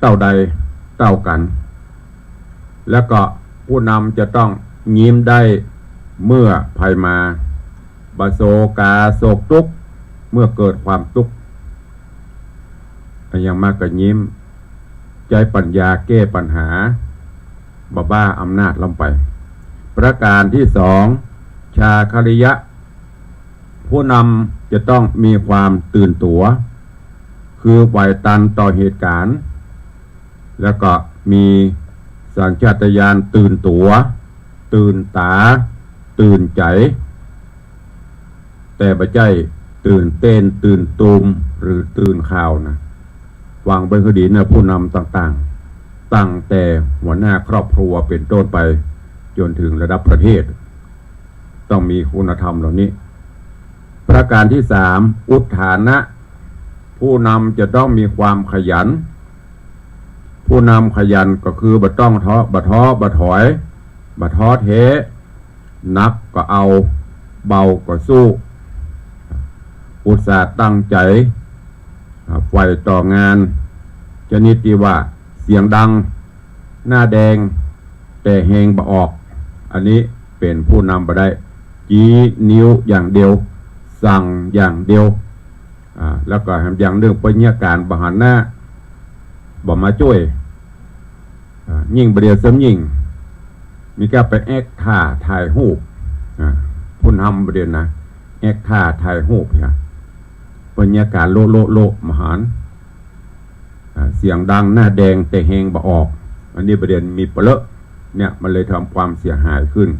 เต้าใดเต้ากั๋น แล้วก็ผู้นำจะต้องยิ้มได้เมื่อภัยมา บ่โศกาโศกตุ๊กข์ เมื่อเกิดความตุ๊กข์ อย่างมากก็ยิ้ม ใจ๊ปัญญาแก้ปัญหา บ่บ้าอำนาจล้ำไป ประการตี้สอง จาคริยะ ผู้นำจะต้องมีความตื่นตั๋ว คือไหวตันต่อเหตุก๋ารณ์ แล้วก็มีสัญชาตญาณตื่นตั๋ว ตื่นต๋า ตื่นใจ๋ แต่บ่ใจ้ตื่นเต้น ตื่นตูม หรือตื่นข่าวนะ ฟังเบิ่งหื้อดีนะ ผู้นำต่างๆ ตั้งแต่หัวหน้าครอบครัวเป๋นต้นไป จ๋นเถิงระดับประเทศ ต้องมีคุณธรรมเหล่านี้ ประการตี้สาม อุทฐานะ ผู้นำจะต้องมีความขยัน ผู้นำขยันก็คือบ่ต้องท้อ บ่ท้อ บ่ถอย บ่ท้อแท้ หนักก็เอา เบาก็สู้ อุตส่าห์ตั้งใจ๋ อ่า ใฝ่ต่องาน ชนิดตี้ว่าเสียงดัง หน้าแดง แต่แฮงบ่ออก อันนี้เป๋นผู้นำบ่ได้ จี๊นิ้วอย่างเดียว สั่งอย่างเดียว อ่า แล้วก็แถมอย่างนึ่ง เปิ้นเยียะก๋านบ่หันหน้า บ่มาจ้วย อ่า ยิ่งบ่าเดี่ยวเสิมยิ่ง มีก้าไปแอ๊กท่าถ่ายฮูป อ่า ผู้นำบ่าเดี่ยวนะ แอ๊กท่าถ่ายฮูปเนี่ย เปิ้นเยียะก๋านโละโละโละบ่หัน อ่า เสียงดังหน้าแดงแต่แฮงบ่ออก อันนี้บ่าเดี่ยวมีเป๋นเยอะ เนี่ยมันเลยทำความเสียหายขึ้น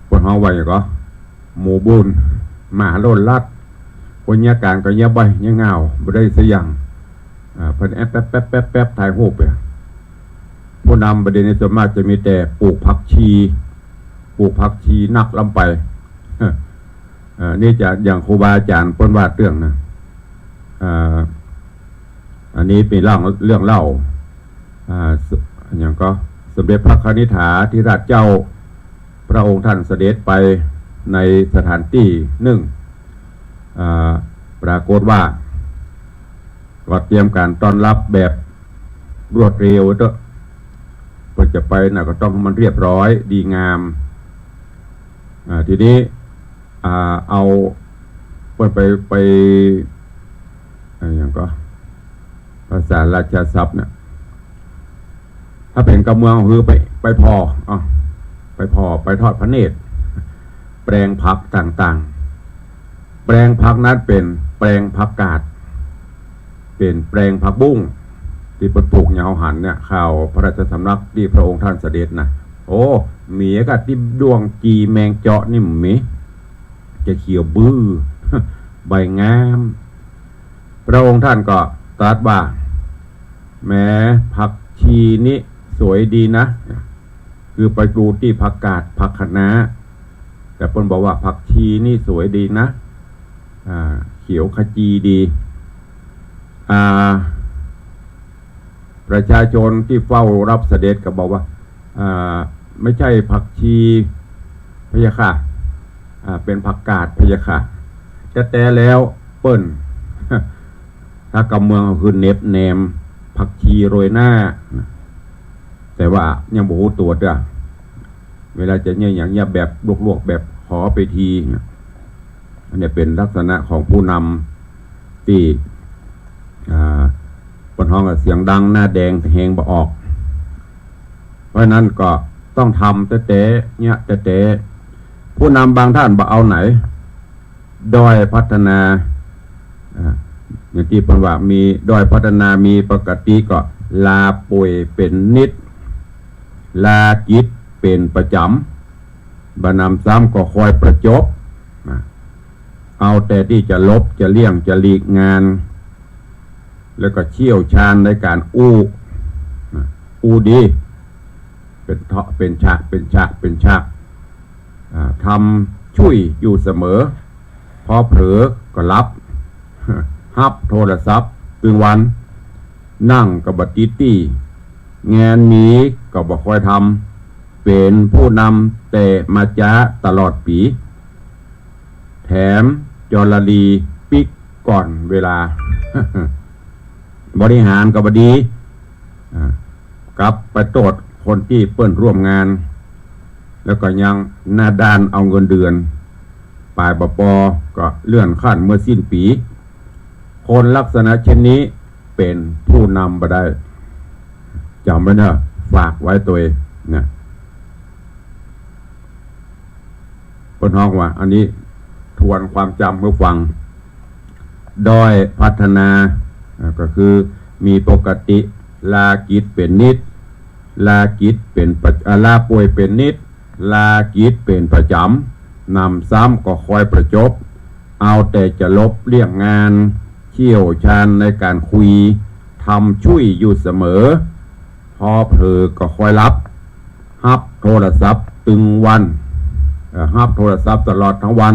เปิ้นฮ้องว่าหยังก่อ หมู่บุญ หมาล้นลัด คนเยียะก๋านก็เยียะบ่อย เยียะง่าว บ่ได้สักอย่าง อ่า เปิ้นแอ๊บแป๊บแป๊บแป๊บแป๊บถ่ายฮูปไป ผู้นำบ่าเดี่ยวนี้ส่วนมากจะมีแต่ปลูกผักชี ปลูกผักชีนักล้ำไป เอ่อ นี่จะอย่างครูบาอาจ๋ารย์เปิ้นว่าเตื้องนะ อ่า อันนี้เป๋นเรื่อง เรื่องเล่า อ่า ส- หยังก่อ สมเด็จพระคณิษฐาธิราชเจ้า พระองค์ท่านเสด็จไปในสถานตี้นึ่ง อ่า ปรากฏว่า ก็เตรียมก๋านต้อนรับแบบรวดเร็วเต๊อะ เปิ้นจะไปน่ะก็ต้องหื้อมันเรียบร้อยดีงาม อ่า ทีนี้ อ่า เอา เปิ้นไป ไป อ่า หยังก่อ ภาษาราชาศัพท์เนี่ย ถ้าเป๋นกำเมืองคือไป ไปผ่อ อ่ะ ไปผ่อ ไปทอดพระเนตร แปลงผักต่างๆ แปลงผักนั้นเป๋นแปลงผักกาด เป๋นแปลงผักบุ้ง ตี้เปิ้นปลูกอย่างเฮาหันเนี่ย ข่าวพระราชสำนักตี้พระองค์ท่านเสด็จนะ โอ้ มีก้าตี้ด้วงจีแมงเจาะนี่มี จะเขียวบื้อ ใบงาม พระองค์ท่านก็ตรัสว่า แหม ผักชีนี่สวยดีนะ คือไปดูตี้ผักกาด ผักคะน้า แต่เปิ้นบอกว่าผักชีนี่สวยดีนะ อ่า เขียวขจีดี อ่า ประชาชนตี้เฝ้ารับเสด็จก็บอกว่า อ่า ไม่ใช่ผักชีพะยะค่ะ อ่า เป๋นผักกาดพะยะค่ะ แต๊ๆ แล้วเปิ้น ถ้ากำเมืองก็คือเหน็บแหนม ผักชีโรยหน้า แต่ว่ายังบ่ฮู้ตั๋วเตื้อ เวลาจะเยียะหยังเยียะแบบลวกๆ แบบขอไปที อันนี้เป๋นลักษณะของผู้นำตี้ อ่า เปิ้นฮ้องว่าเสียงดังหน้าแดงแต่แฮงบ่ออก เพราะฉะนั้นก็ต้องทำแต๊ๆ เยียะแต๊ๆ ผู้นำบางท่านบ่เอาไหน ด้อยพัฒนา อ่า อย่างตี้เปิ้นว่ามีด้อยพัฒนามีปกติก็ลาป่วยเป๋นนิด ลากิจเป๋นประจ๋ำ บ่หนำซ้ำก็คอยประจบ อ่า เอาแต่ตี้จะหลบจะเลี่ยงจะหลีกงาน แล้วก็เชี่ยวชาญในก๋านอู้ อ่า อู้ดี เป๋นเถาะเป๋นฉาก เป๋นฉาก เป๋นฉาก อ่า ทำ ช่วยอยู่เสมอ พอเผลอก็หลับ ฮับโทรศัพท์ตึงวัน นั่งก็บ่ติดตี้ งานมีก็บ่ค่อยทำ เป๋นผู้นำแต่มาจ๊าตลอดปี๋ แถมจอลลีปิ๊กก่อนเวลา บริหารก็บ่ดี อ่า กลับไปโต้ษคนตี้เปิ้นร่วมงาน แล้วก็ยังหน้าด้านเอาเงินเดือน ป๋ายบ่ปอก็เลื่อนขั้นเมื่อสิ้นปี๋ คนลักษณะเช่นนี้เป๋นผู้นำบ่ได้ จ๋ำไว้เน่อ ฝากไว้ตวยนะ เปิ้นฮ้องว่า อันนี้ทวนความจ๋ำหื้อฟัง ด้อยพัฒนา อ่า ก็คือมีปกติ ลากิจเป๋นนิด ลากิจเป๋นประ อ่า ลาป่วยเป๋นนิด ลากิจเป๋นประจ๋ำ หนำซ้ำก็คอยประจบ เอาแต่จะหลบเลี่ยงงาน เชี่ยวชาญในก๋านคุย ทำช่วยอยู่เสมอ พอเผลอก็คอยหลับ ฮับโทรศัพท์ตึงวัน เอ่อ ฮับโทรศัพท์ตลอดตึงวัน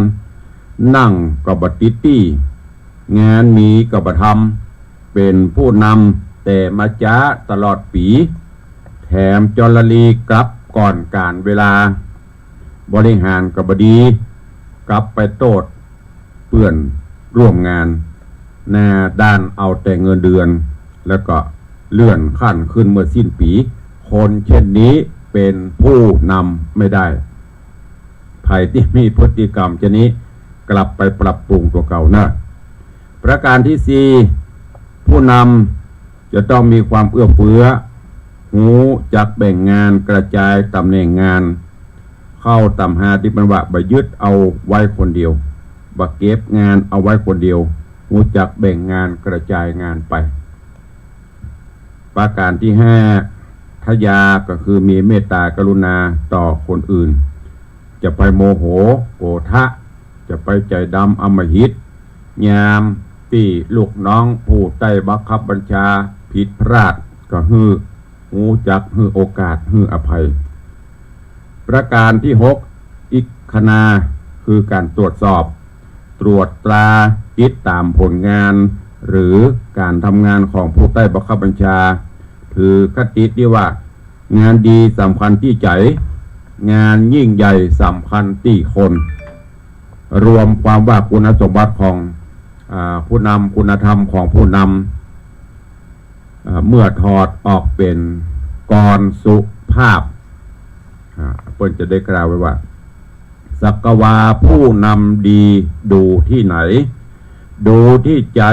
นั่งก็บ่ติดตี้ งานมีก็บ่ทำ เป๋นผู้นำแต่มาจ๊าตลอดปี๋ แถมจอลลีกลับก่อนก๋าลเวลา บริหารก็บ่ดี กลับไปโต้ษเปื้อนร่วมงาน หน้าด้านเอาแต่เงินเดือน แล้วก็เลื่อนขั้นขึ้นเมื่อสิ้นปี๋ คนเช่นนี้เป๋นผู้นำไม่ได้ ใผตี้มีพฤติกรรมเช่นนี้ กลับไปปรับปรุงตั๋วเก่าเน่อ ประการตี้สี่ ผู้นำจะต้องมีความเอื้อเฟื้อ ฮู้จักแบ่งงาน กระจายต๋ำแหน่งงาน เข้าต๋ามฮาตี้เปิ้นว่า บ่ยึดเอาไว้คนเดียว บ่เก็บงานเอาไว้คนเดียว ฮู้จักแบ่งงานกระจายงานไป ประการตี้ห้า ทะยา ก็คือมีเมตตากรุณาต่อคนอื่น จะไปโมโหโกธะ จะไปใจ๋ดำอำมหิต ยามตี้ลูกน้องผู้ใต้บังคับบัญชาผิดพลาด ก็หื้อ ฮู้จักหื้อโอกาส หื้ออภัย ประการตี้หก อิคคณา คือก๋านตรวจสอบ ตรวจตรา ติดต๋ามผลงาน หรือก๋านทำงานของผู้ใต้บังคับบัญชา ถือคติตี้ว่า งานดีสำคัญตี้ใจ๋ งานยิ่งใหญ่สำคัญตี้คน รวมความว่าคุณสมบัติของ อ่า ผู้นำ คุณธรรมของผู้นำ อ่า เมื่อถอดออกเป๋นกลอนสุภาพ อ่า เปิ้นจะได้กล่าวไว้ว่า สักวาผู้นำดีดูตี้ไหน ดูตี้ใจ๋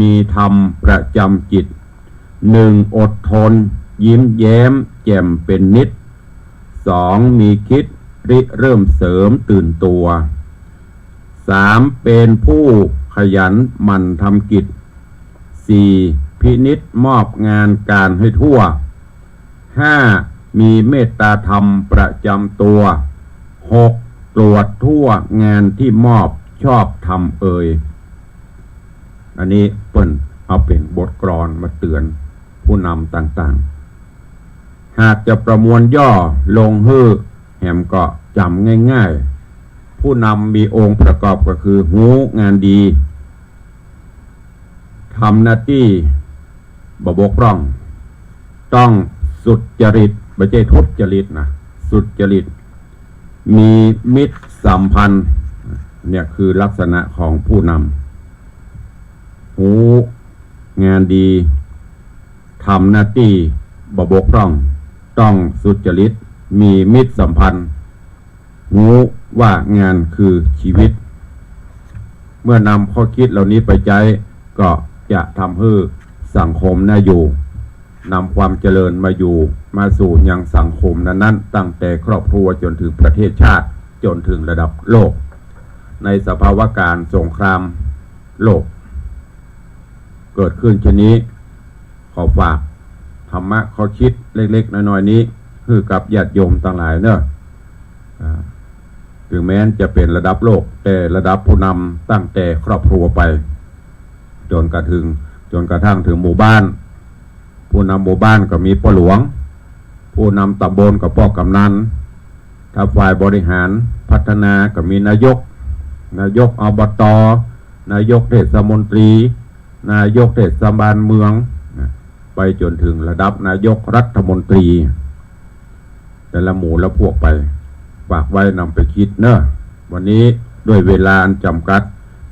มีธรรมประจ๋ำจิต หนึ่ง อดทน ยิ้มแย้ม แจ่มเป๋นนิด สอง มีคิดริเริ่มเสริมตื่นตั๋ว สาม เป๋นผู้ขยันหมั่นทำกิจ สี่ พินิจมอบงานก๋านหื้อทั่ว ห้า มีเมตตาธรรมประจ๋ำตั๋ว หก ตรวจทั่วงานตี้มอบชอบธรรมเอย อันนี้เปิ้นเอาเป๋นบทกลอนมาเตื๋อนผู้นำต่างๆ หากจะประมวลย่อลงหื้อแหมก็จ๋ำง่ายๆ ผู้นำมีองค์ประกอบก็คือ ฮู้งานดี ทำหน้าตี้บ่บกพร่อง ต้องสุจริต บ่ใจ้ทุจริตนะ สุจริต มีมิตรสัมพันธ์ เนี่ยคือลักษณะของผู้นำ ฮู้งานดี ทำหน้าตี้บ่บกพร่อง ต้องสุจริต มีมิตรสัมพันธ์ ฮู้ว่างานคือชีวิต เมื่อนำข้อคิดเหล่านี้ไปใจ๊ ก็จะทำหื้อสังคมน่าอยู่ นำความเจริญมาอยู่ มาสู่ยังสังคมนั้นๆ ตั้งแต่ครอบครัวจ๋นถึงประเทศชาติ จ๋นถึงระดับโลก ในสภาวะก๋ารสงครามโลก เกิดขึ้นเช่นนี้ ขอฝากธรรมะข้อคิดเล็กๆ น้อยๆ นี้ หื้อกับญาติโยมตังหลายเน่อ อ่า ถึงแม้จะเป๋นระดับโลก แต่ระดับผู้นำตั้งแต่ครอบครัวไป จ๋นกระทั่ง จ๋นกระทั่งถึงหมู่บ้าน ผู้นำหมู่บ้านก็มีป้อหลวง ผู้นำต๋ำบลก็ป้อกำนัน ถ้าฝ่ายบริหาร พัฒนาก็มีนายก นายก อบต นายกเทศมนตรี นายกเทศบาลเมืองนะ ไปจ๋นเถิงระดับนายกรัฐมนตรี แต่ละหมู่ละพวกไป ฝากไว้นำไปกึ๊ดเนาะ วันนี้ด้วยเวลาอันจ๋ำกัด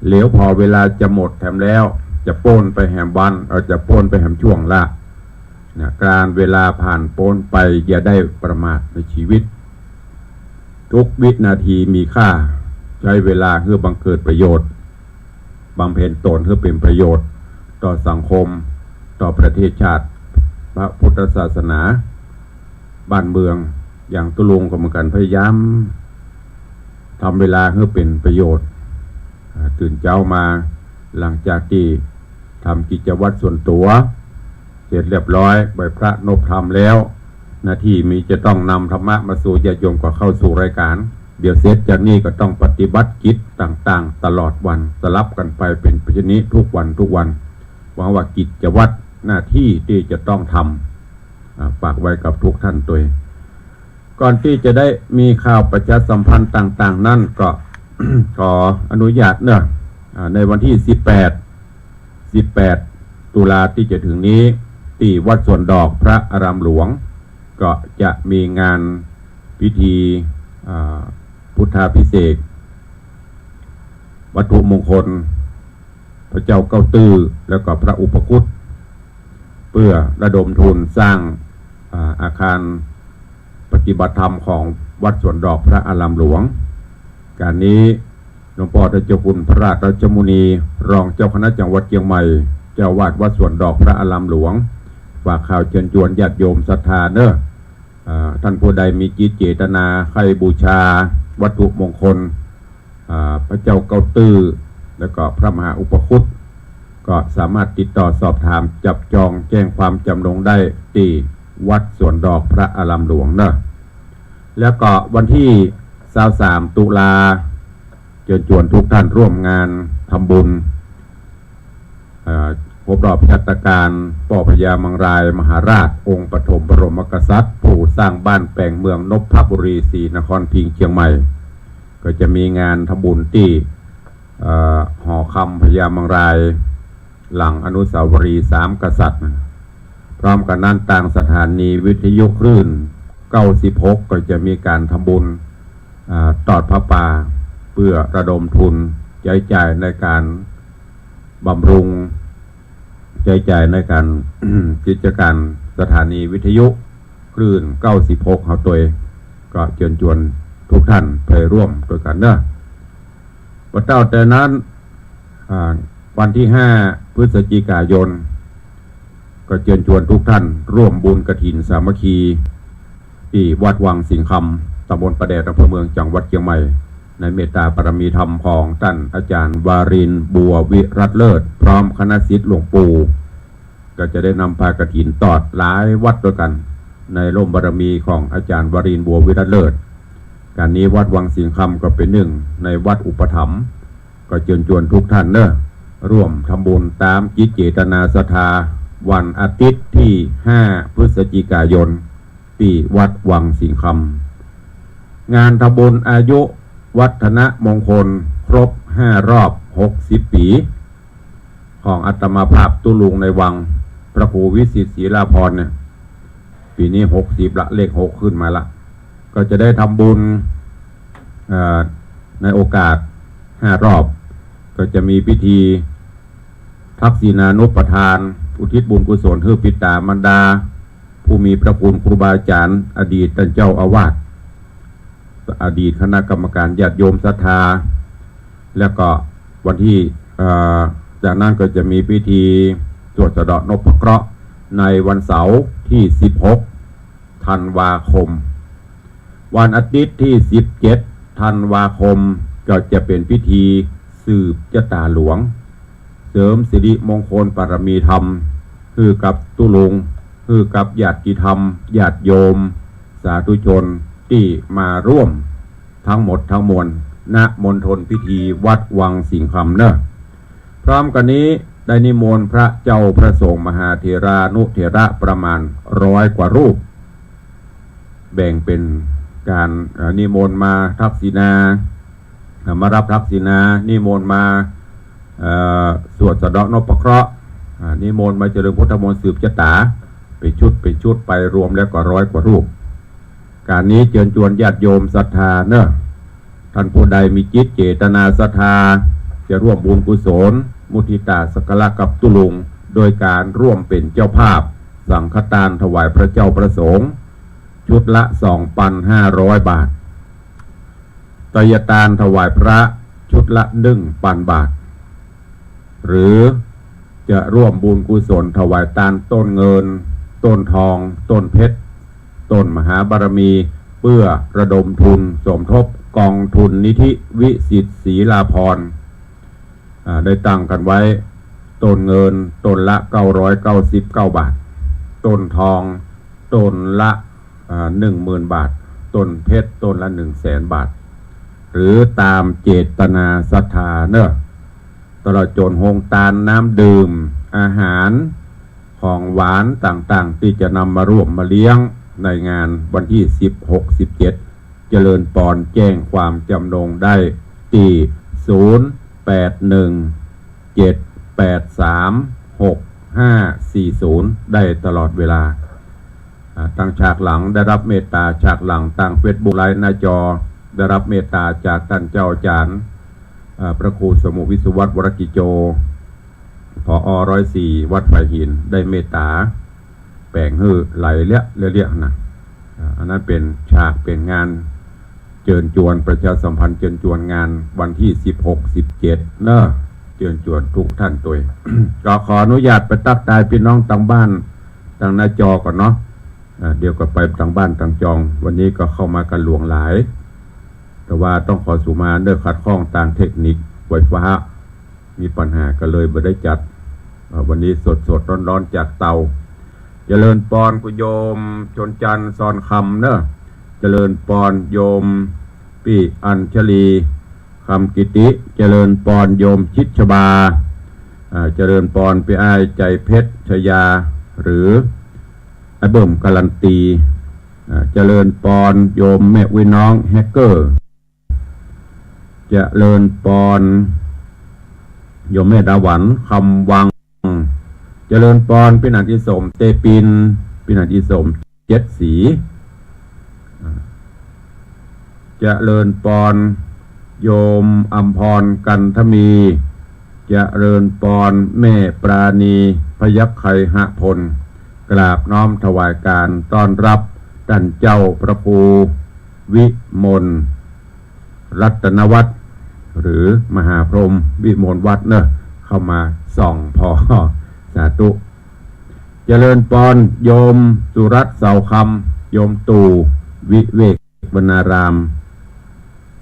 เหลียวผ่อเวลาจะหมดแถมแล้ว จะป๊นไปแหมวัน เอ่อ จะป๊นไปแหมช่วงละนะ ก๋านเวลาผ่านป๊นไป อย่าได้ประมาทในจีวิต ทุกวินาทีมีค่า ใจ๊เวลาหื้อบังเกิดประโยชน์ บำเพ็ญต๋นหื้อเป๋นประโยชน์ ต่อสังคม ต่อประเทศชาติ พระพุทธศาสนา บ้านเมือง อย่างตุ๊ลุงก็เหมือนกั๋น พยายามทำเวลาหื้อเป๋นประโยชน์ อ่า ตื่นเจ๊ามา หลังจากตี้ทำกิจวัตรส่วนตั๋วเสร็จเรียบร้อย ไหว้พระนบธรรมแล้ว หน้าตี้มีจะต้องนำธรรมะมาสู่ญาติโยม ก็เข้าสู่รายก๋าน เดี๋ยวเสร็จจากนี้ก็ต้องปฏิบัติกิจต่างๆ ตลอดวัน สลับกั๋นไปเป๋นแบบนี้ทุกวันทุกวัน หวังว่ากิจวัตรหน้าตี้ตี้จะต้องทำ อ่า ฝากไว้กับทุกท่านตวย ก่อนตี้จะได้มีข่าวประชาสัมพันธ์ต่างๆ นั้นก็ ขออนุญาตเนาะ อ่า ในวันตี้ สิบแปด สิบแปด ตุลาตี้จะเถิงนี้ ตี้วัดสวนดอกพระอารามหลวง ก็จะมีงานพิธี อ่า พุทธาภิเษก วัตถุมงคล พระเจ้าเก๊าตื้อ แล้วก็พระอุปคุต เพื่อระดมทุนสร้าง อ่า อาคารปฏิบัติธรรมของวัดสวนดอกพระอารามหลวง ก๋านนี้หลวงป้อต้านเจ้าคุณพระราชรัชมุนี รองเจ้าคณะจังหวัดเจียงใหม่ เจ้าอาวาสวัดสวนดอกพระอารามหลวง ฝากข่าวเจิญจวนญาติโยมศรัทธาเนาะ อ่า ต้านผู้ใดมีจิตเจตนาใค่บูชาวัตถุมงคล อ่า พระเจ้าเก๊าตื้อ แล้วก็พระมหาอุปคุต ก็สามารถติดต่อสอบถามจับจองแจ้งความจำนงได้ตี้วัดสวนดอกพระอารามหลวงเนาะ แล้วก็วันตี้ ซาวสาม ตุลา เจิญจวนทุกท่านร่วมงานทำบุญ เอ่อ ครบรอบชาตกาลป้อพญามังรายมหาราช องค์ปฐมบรมกษัตริย์ ผู้สร้างบ้านแป๋งเมืองนพบุรี ศรีนครินทร์ เจียงใหม่ ก็จะมีงานทำบุญตี้ เอ่อ หอคำพญามังราย หลังอนุสาวรีย์สามกษัตริย์ พร้อมกั๋นนั้น ตางสถานีวิทยุคลื่น เก้าสิบหก ก็จะมีก๋านทำบุญ อ่า ตอดผ้าป่า เพื่อระดมทุนใจ๊จ่ายในก๋านบำรุง ใจ๊จ่ายในก๋าน กิจก๋านสถานีวิทยุคลื่น เก้าสิบหก เฮาตวย ก็เจิญจวนทุกท่านไปร่วมตวยกั๋นเนาะ บ่าเต้าแต่นั้น อ่า วันตี้ ห้า พฤศจิกายน ก็เจิญจวนทุกท่านร่วมบุญกฐินสามัคคี ตี้วัดวังสิงห์คำ ตำบลป่าแดด อำเภอเมือง จังหวัดเจียงใหม่ ในเมตตาบารมีธรรมของต้านอาจ๋ารย์วารินทร์ บัววิรัตน์เลิศ พร้อมคณะศิษย์หลวงปู่ ก็จะได้นำผ้ากฐินตอดหลายวัดตวยกั๋น ในร่มบารมีของอาจ๋ารย์วารินทร์ บัววิรัตน์เลิศ ก๋านนี้วัดวังสิงห์คำก็เป๋นนึ่งในวัดอุปถัมภ์ ก็เจิญจวนทุกท่านเนาะ ร่วมทำบุญต๋ามจิตเจตนาศรัทธา วันอาทิตย์ตี้ ห้า พฤศจิกายน ตี้วัดวังสิงห์คำ งานทำบุญอายุวัฒนมงคลครบห้ารอบหกสิบปี๋ ของอาตมาภาพตุ๊ลุงในวัง พระครูวิสิทธิ์ศรีลาภรณ์เนี่ย ปี๋นี้หกสิบละ เลขหกขึ้นมาละ ก็จะได้ทำบุญ เอ่อ ในโอกาสห้ารอบ ก็จะมีพิธีทักษิณานุปทาน อุทิศบุญกุศลหื้อปิต๋ามารดา ผู้มีพระคุณครูบาอาจ๋ารย์ อดีตต้านเจ้าอาวาส อดีตคณะกรรมการญาติโยมศรัทธา แล้วก็วันตี้ เอ่อ จากนั้นก็จะมีพิธีสวดสะเดาะนพเคราะห์ในวันเสาร์ตี้ สิบหก ธันวาคม วันอาทิตย์ตี้ สิบเจ็ด ธันวาคม ก็จะเป๋นพิธีสืบจะต๋าหลวง เสริมสิริมงคลบารมีธรรม หื้อกับตุ๊ลุง หื้อกับญาติธรรม ญาติโยม สาธุชนตี้มาร่วมทั้งหมดทั้งมวล ณ มณฑลพิธีวัดวังสิงห์คำเนาะ พร้อมกั๋นนี้ได้นิมนต์พระเจ้าพระสงฆ์มหาเถรานุเถระประมาณร้อยกว่ารูป แบ่งเป๋น การ เอ่อ นิมนต์มาทักษิณา เอ่อ มารับทักษิณา นิมนต์มา เอ่อ สวดสะเดาะนพเคราะห์ อ่า นิมนต์มาเจริญพุทธมนต์สืบชะตา เป๋นชุดเป๋นชุดไป รวมแล้วก็ร้อยกว่ารูป การนี้เจิญจวนญาติโยมศรัทธาเนอะ ท่านผู้ใดมีจิตเจตนาศรัทธา จะร่วมบุญกุศล มุทิตาสักการะกับตุ๊ลุง โดยการร่วมเป๋นเจ้าภาพ สังฆตานถวายพระเจ้าพระสงฆ์ ชุดละ สองปันห้าร้อยบาท ไตยตานถวายพระชุดละ หนึ่งปันบาท หรือจะร่วมบุญกุศลถวายตานต้นเงิน ต้นทอง ต้นเพชร ต้นมหาบารมี เพื่อระดมทุนสมทบกองทุนนิธิวิสิทธิ์ศรีลาภรณ์ อ่า ได้ตั้งกันไว้ ต้นเงินต้นละ เก้าร้อยเก้าสิบเก้าบาท ต้นทองต้นละ อ่า หนึ่งหมื่นบาท ต้นเพชรต้นละ หนึ่งแสนบาท หรือต๋ามเจตนาศรัทธาเนอะ ตลอดจ๋นโฮงตานน้ำดื่ม อาหาร ของหวานต่างๆ ตี้จะนำมาร่วมมาเลี้ยงในงานวันตี้ สิบหก สิบเจ็ด เจริญปอนแจ้งความจำนงได้ตี้ ศูนย์แปดหนึ่ง เจ็ดแปดสาม หกห้าสี่ศูนย์ ได้ตลอดเวลา อ่า ตางฉากหลังได้รับเมตตา ฉากหลังตางเฟซบุ๊กไลฟ์หน้าจอ ได้รับเมตตาจากต้านเจ้าอาจ๋ารย์ อ่า พระครูสมุห์วิศวัตร วรกิจโจ ผอ ร้อยสี่ วัดฝายหิน ได้เมตตาแป๋งหื้อหลายเลี้ยะเลี้ยะนะ อ่า อันนั้นเป๋นฉากเป๋นงาน เจิญจวนประชาสัมพันธ์เจิญจวนงานวันตี้ สิบหก สิบเจ็ด เนอะ เจิญจวนกู้ต้านตวย ก็ขออนุญาตไปตั๊กตายปี้น้องตางบ้านตางหน้าจอก่อนเนาะ อ่า เดี๋ยวก็ไปตางบ้านตางจอง วันนี้ก็เข้ามากั๋นหลวงหลาย แต่ว่าต้องขอสูมาเนอะ ขัดข้องตางเทคนิคไฟฟ้า มีปัญหาก็เลยบ่ได้จัด อ่า วันนี้สดๆ ร้อนๆ จากเตา เจริญปอนกู้โยมชนจันทร์ ซอนคำเนอะ เจริญปอนโยมปี้อัญชลี คำกิติ เจริญปอนโยมชิดชบา อ่า เจริญปอนปี้อ้ายใจเพชรชยา หรืออ้ายเบิ่มการันตี อ่า เจริญปอนโยมแม่อุ๊ยน้องแฮกเกอร์ เจริญปอนโยมแม่ดาหวัน คำวัง เจริญปอนปี้หนานอิสม เตปิน ปี้หนานอิสม เจ็ดสี อ่า เจริญปอนโยมอำพร กันทมี เจริญปอนแม่ปราณี พยัคฆไคหพล กราบน้อมถวายการต้อนรับต้านเจ้าพระครูวิมล รัตนวัฒน์ หรือมหาพรหมวิมลวัฒน์เนอะ เข้ามาส่องผ่อ สาธุ เจริญปอนโยมสุรัตน์ เสาคำ โยมตู่ วิเวกวนาราม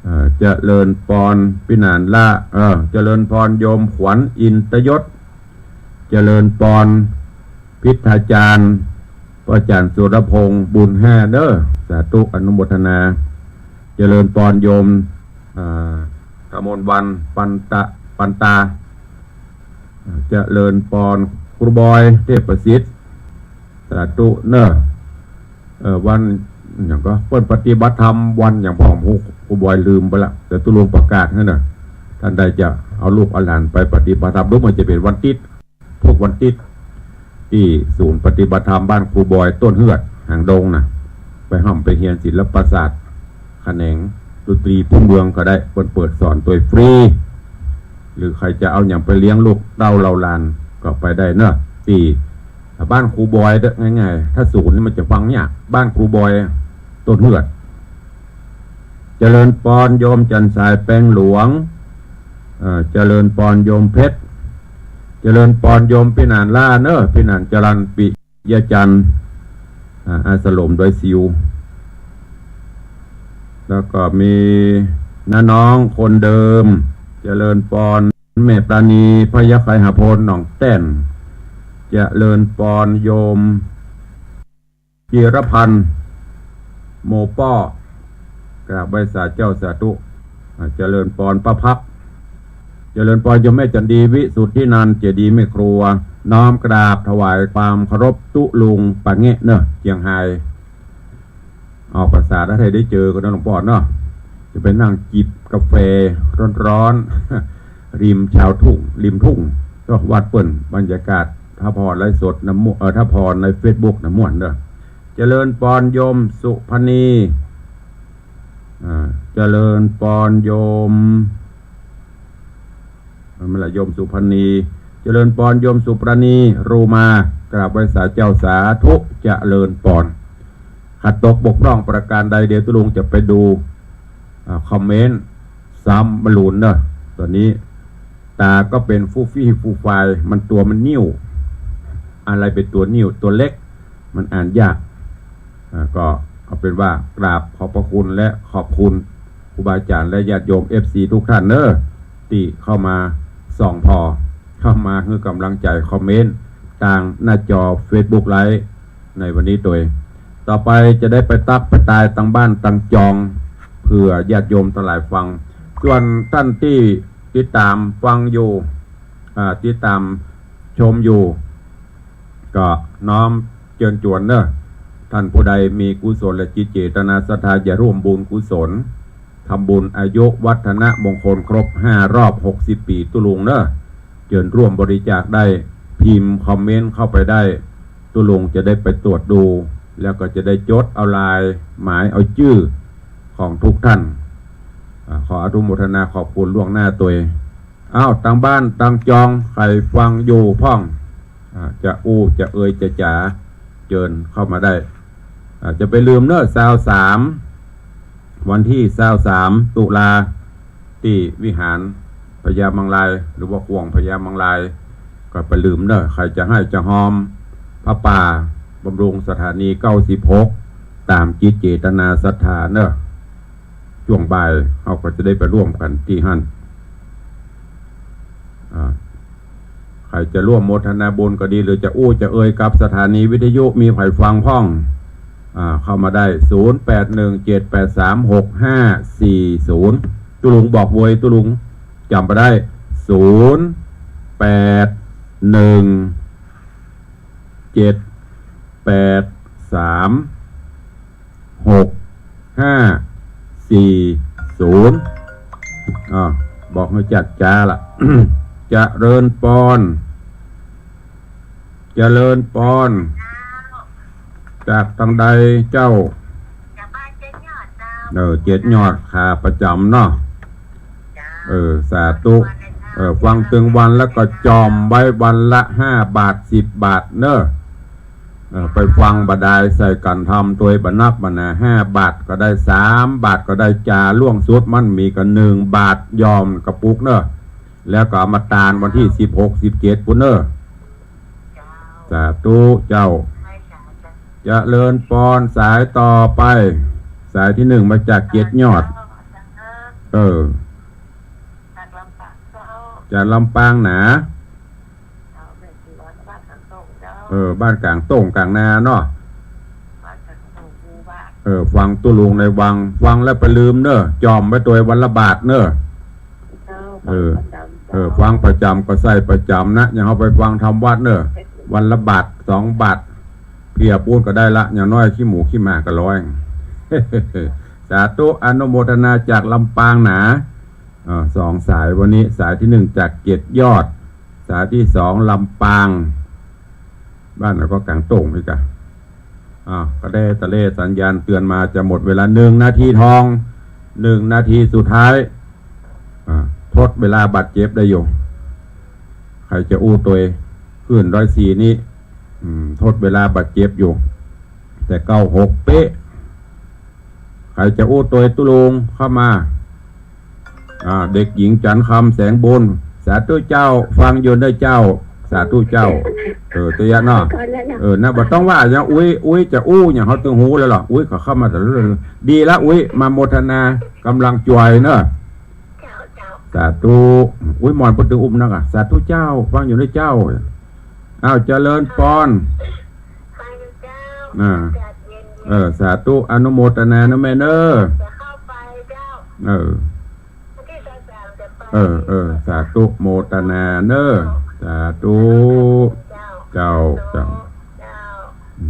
เอ่อ เจริญปอนปี้หนานละ เอ่อ เจริญปอนโยมขวัญ อินตยศ เจริญปอนพิทธาจารย์ พระอาจ๋ารย์สุรพงษ์ บุญห้าเนอะ สาธุอนุโมทนา เจริญปอนโยม อ่า กมลวรรณ ปันตะ ปันตา เจริญปอนครูบอย เทพประสิทธิ์ สาธุเนอะ เอ่อ วันหยังก็เปิ้นปฏิบัติธรรมวันหยังพ่อง ครูบอยลืมไปละ เดี๋ยวตุ๊ลุงประกาศหื้อเนอะ ต้านใดจะเอาลูกเอาหลานไปปฏิบัติธรรม หรือมันจะเป๋นวันติ๊ด ทุกวันติ๊ด ตี้ศูนย์ปฏิบัติธรรมบ้านครูบอยต้นเฮือด หางดงนะ ไปฮ่ำไปเฮียนศิลปศาสตร์ แขนงดนตรีพื้นเมืองก็ได้ เปิ้นเปิดสอนตวยฟรี หรือใผจะเอาหยังไปเลี้ยงลูกเต้าเหล่าหลานก็ไปได้เนอะ ตี้บ้านครูบอยเด้อ ง่ายๆ ถ้าศูนย์นี่มันจะฟังยาก บ้านครูบอยต้นเฮือด เจริญปอนโยมจันทร์สาย แปงหลวง เอ่อ เจริญปอนโยมเพชร เจริญปอนโยมปี้หนานล่าเนอะ ปี้หนานจรัญ ปิยะจันทร์ อ่า อาสลมดอยสิว แล้วก็มีน้าน้องคนเดิม เจริญปอนแม่ปราณี พยัคฆไคหพล หนองแต้น เจริญปอนโยม จิรพันธ์ โมป้อ กราบไหว้สาเจ้าสาธุ อ่า เจริญปอนป้าพัก เจริญปอนโยมแม่จันดี วิสุทธินันท์ เจดีย์แม่ครัว น้อมกราบถวายความเคารพตุ๊ลุงปาเงะเนอะ เจียงไฮ้ ออกพรรษาถ้าได้เจอกั๋นเนาะหลวงป้อเนาะ จะไปนั่งจิบกาแฟร้อนๆ ริมชาวทุ่ง ริมทุ่ง ก็วัดเปิ้น บรรยากาศ ถ้าผ่อไลฟ์สดนะ ม่วน เอ่อ ถ้าผ่อในเฟซบุ๊กนะม่วนเด้อ เจริญปอนโยมสุพรรณี อ่า เจริญปอนโยม มันละโยมสุพรรณี เจริญปอนโยมสุพรรณี รูมา กราบไหว้สาเจ้า สาธุ เจริญปอน ขัดตกบกพร่องประการใด เดี๋ยวตุ๊ลุงจะไปดู อ่า คอมเมนต์ซ้ำบรรลุนเนอะ ต๋อนนี้ต๋าก็เป๋นฟู่ฟี้ฟู่ฟาย มันตั๋วมันนิ่ว อะไรเป๋นตั๋วนิ่ว ตั๋วเล็ก มันอ่านยาก อ่า ก็เอาเป๋นว่ากราบขอบพระคุณและขอบคุณครูบาอาจ๋ารย์และญาติโยม เอฟซี ทุกท่านเนอะ ตี้เข้ามาส่องผ่อ เข้ามาหื้อก๋ำลังใจ๋ คอมเมนต์ตางหน้าจอเฟซบุ๊กไลฟ์ในวันนี้ตวย ต่อไปจะได้ไปตั๊กไปตายตางบ้านตางจอง เผื่อญาติโยมตังหลายฟัง ส่วนต้านตี้ติดต๋ามฟังอยู่ อ่า ติดต๋ามชมอยู่ ก็น้อมเจิญจวนเนอะ ต้านผู้ใดมีกุศลจิตเจตนาศรัทธาจะร่วมบุญกุศล ทำบุญอายุวัฒนมงคลครบห้ารอบหกสิบปี๋ตุ๊ลุงเนอะ เจิญร่วมบริจาคได้ พิมพ์คอมเมนต์เข้าไปได้ ตุ๊ลุงจะได้ไปตรวจดู แล้วก็จะได้จดเอาลายหมายเอาจื้อของทุกท่าน อ่า ขออนุโมทนาขอบคุณล่วงหน้าตวย อ้าว ตางบ้านตางจอง ใผฟังอยู่พ่อง อ่า จะอู้จะเอ่ยจะจ๋า เจิญเข้ามาได้ อ่า จะไปลืมเนอะ ซาวสาม วันตี้ซาวสามตุลา ตี้วิหารพญามังราย หรือว่าข่วงพญามังราย ก็ไปลืมเนอะ ใผจะไห้จะฮอมผ้าป่าบำรุงสถานีเก้าสิบหก ต๋ามจิตเจตนาศรัทธาเนอะ จ้วงบ่ายเฮาก็จะได้ไปร่วมกั๋นตี้หั้น อ่า ใผจะร่วมโมทนาบุญก็ดี หรือจะอู้จะเอ่ยกับสถานีวิทยุ มีใผฟังพ่อง อ่า เข้ามาได้ ศูนย์แปดหนึ่งเจ็ดแปดสามหกห้าสี่ศูนย์ ตุ๊ลุงบอกเวย ตุ๊ลุงจ๋ำไปได้ ศูนย์แปดหนึ่งเจ็ดแปดสาม หกห้าสี่ศูนย์ อ่า บอกหื้อจัดจ้าละ เจริญปอน เจริญปอน จากตางใดเจ้า จากบ้านเจ็ดยอดเจ้า เออ เจ็ดยอด ขาประจ๋ำเนาะ เจ้า เออ สาธุ เออ ฟังตึงวันแล้วก็จ่อมไว้วันละห้าบาท สิบบาทเนอะ เออ ไปฟังบ่ดาย ใส่กั๋นทำตวยบ่นักบ่หนา ห้าบาทก็ได้ สามบาทก็ได้ จ๋าล่วงสุดมันมีก็หนึ่งบาท จ่อมกระปุกเนอะ แล้วก็เอามาตานวันตี้สิบหก สิบเจ็ดปู้นเนอะ สาธุเจ้า เจริญปอน สายต่อไป สายตี้หนึ่งมาจากเจ็ดยอด เออ จากลำปางหนา เออ บ้านก๋างโต่งก๋างนาเนาะ เออ ฟังตุ๊ลุงในวัง ฟังแล้วไปลืมเนอะ จ่อมไว้ตวยวันละบาทเนอะ เออ เออ ฟังประจ๋ำก็ใส่ประจ๋ำนะ อย่างเฮาไปฟังธรรมวัดเนอะ วันละบาท สองบาท เพียปู๊นก็ได้ละ อย่างน้อยขี้หมูขี้หมาก็ร้อย สาธุ อนุโมทนาจากลำปางหนา อ่า สองสายวันนี้ สายตี้หนึ่งจากเจ็ดยอด สายตี้สองลำปาง บ้านเฮาก็ก๋างโต่งอีกอะ อ่า ก็ได้ตะเลสัญญาณเตือนมาจะหมดเวลา หนึ่งนาทีทอง หนึ่งนาทีสุดท้าย อ่า ทดเวลาบาดเจ็บได้อยู่ ใผจะอู้ตวย ขึ้นดอยสี่นี่ อืม ทดเวลาบาดเจ็บอยู่ แต่เก้าหกเป๊ะ ใผจะอู้ตวยตุ๊ลุงเข้ามา อ่า เด็กหญิงจันทร์คำแสงบุญ สาธุเจ้า ฟังอยู่เนอะเจ้า สาธุเจ้า เออ เตี้ยเนาะ เออ นะ บ่ต้องว่าหยัง อุ๊ย อุ๊ย จะอู้หยังเฮาตึงฮู้แล้วล่ะ อุ๊ย เขาเข้ามาแต่ละเรื่อง ดีละ อุ๊ย มาโมทนาก๋ำลังจวยเนอะ สาธุ อุ๊ย หมอนเปิ้นตึงอุ้มนักอะ สาธุเจ้า ฟังอยู่เนอะเจ้า อ้าว เจริญปอน อ่า เออ สาธุ อนุโมทนาเนอะแม่เนอะ เออ เออ เออ สาธุ โมทนาเนอะ สาธุ เจ้า เจ้า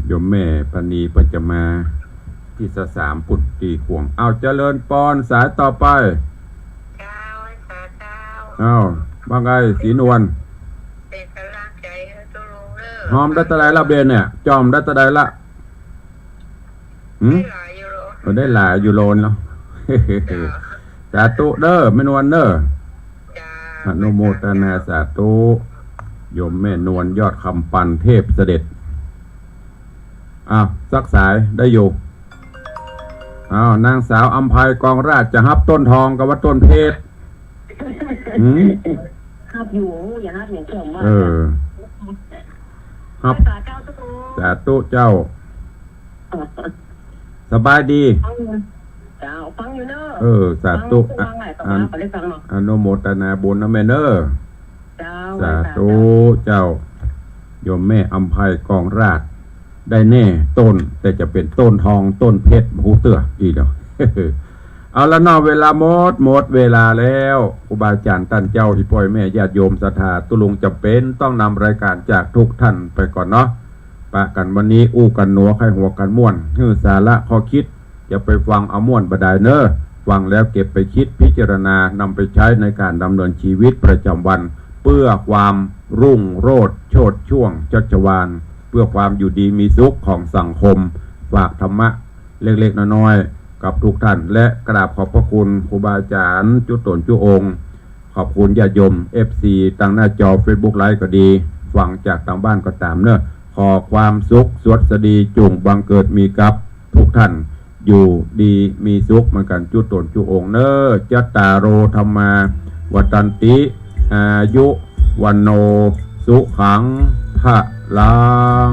โยมแม่พะนีเปิ้นจะมา ตี้สะสามปุ้นตี้ขวง เอา เจริญปอน สายต่อไป เจ้า สาเจ้า เอา ว่าไง ศรีนวล เป๋นก๋ำลังใจ๋หื้อตุ๊ลุงเน่อ ฮอมได้เต้าใดละเบนเนี่ย จ่อมได้เต้าใดละ หืม ได้หลายอยู่หรอ เออ ได้หลายอยู่หรอเนาะ เจ้า สาธุเน่อ แม่นวลเน่อ เจ้า อนุโมทนาสาธุ โยมแม่นวล ยอดคำปัน เทพเสด็จ อ้าว สักสายได้อยู่ อ้าว นางสาวอำไพกองราช จะฮับต้นทองกับว่าต้นเพชร หืม ฮับอยู่ อย่าฮับอย่างเจ้าว่า เออ ฮับ สาเจ้าตุ๊ลุง สาธุเจ้า สบายดี ฟังอยู่ เจ้า ฟังอยู่เน่อ เออ สาธุ ฟัง ฟังหลายต่อ อัน มา ก็ได้ฟังเนาะ อนุโมทนาบุญนะแม่เน่อ เจ้า สาธุ เจ้า โยมแม่อำไพกองราช ได้แน่ต้น แต่จะเป๋นต้นทองต้นเพชร บ่ฮู้เตื้อ อีเดียว เอาละเนาะ เวลาหมด หมดเวลาแล้ว ครูบาอาจ๋ารย์ต้านเจ้า อี่ป้ออี่แม่ญาติโยมศรัทธา ตุ๊ลุงจ๋ำเป๋นต้องนำรายก๋านจากทุกท่านไปก่อนเนาะ ปะกั๋นวันนี้อู้กั๋นหนัว ใค่หัวกั๋นม่วน หื้อสาระข้อคิด จะไปฟังเอาม่วนบ่ดายเน่อ ฟังแล้วเก็บไปคิดพิจารณา นำไปใจ๊ในก๋านดำเนินชีวิตประจ๋ำวัน เปื้อความรุ่งโรจน์โชติช่วงชัชวาล เปื้อความอยู่ดีมีสุขของสังคม ฝากธรรมะเล็กๆ น้อยๆ กับทุกท่าน และกราบขอบพระคุณครูบาอาจ๋ารย์จุ๊ต๋นจุ๊องค์ ขอบคุณญาติโยม เอฟซี ตางหน้าจอเฟซบุ๊กไลฟ์ก็ดี ฟังจากตางบ้านก็ต๋ามเน่อ ขอความสุขสวัสดีจุ่งบังเกิดมีกับทุกท่าน อยู่ดีมีสุขเหมือนกั๋นจุ๊ต๋นจุ๊องค์เน่อ จัตตาโร ธัมมา วัฑฒันติ อายุ วัณโณ สุขัง พลัง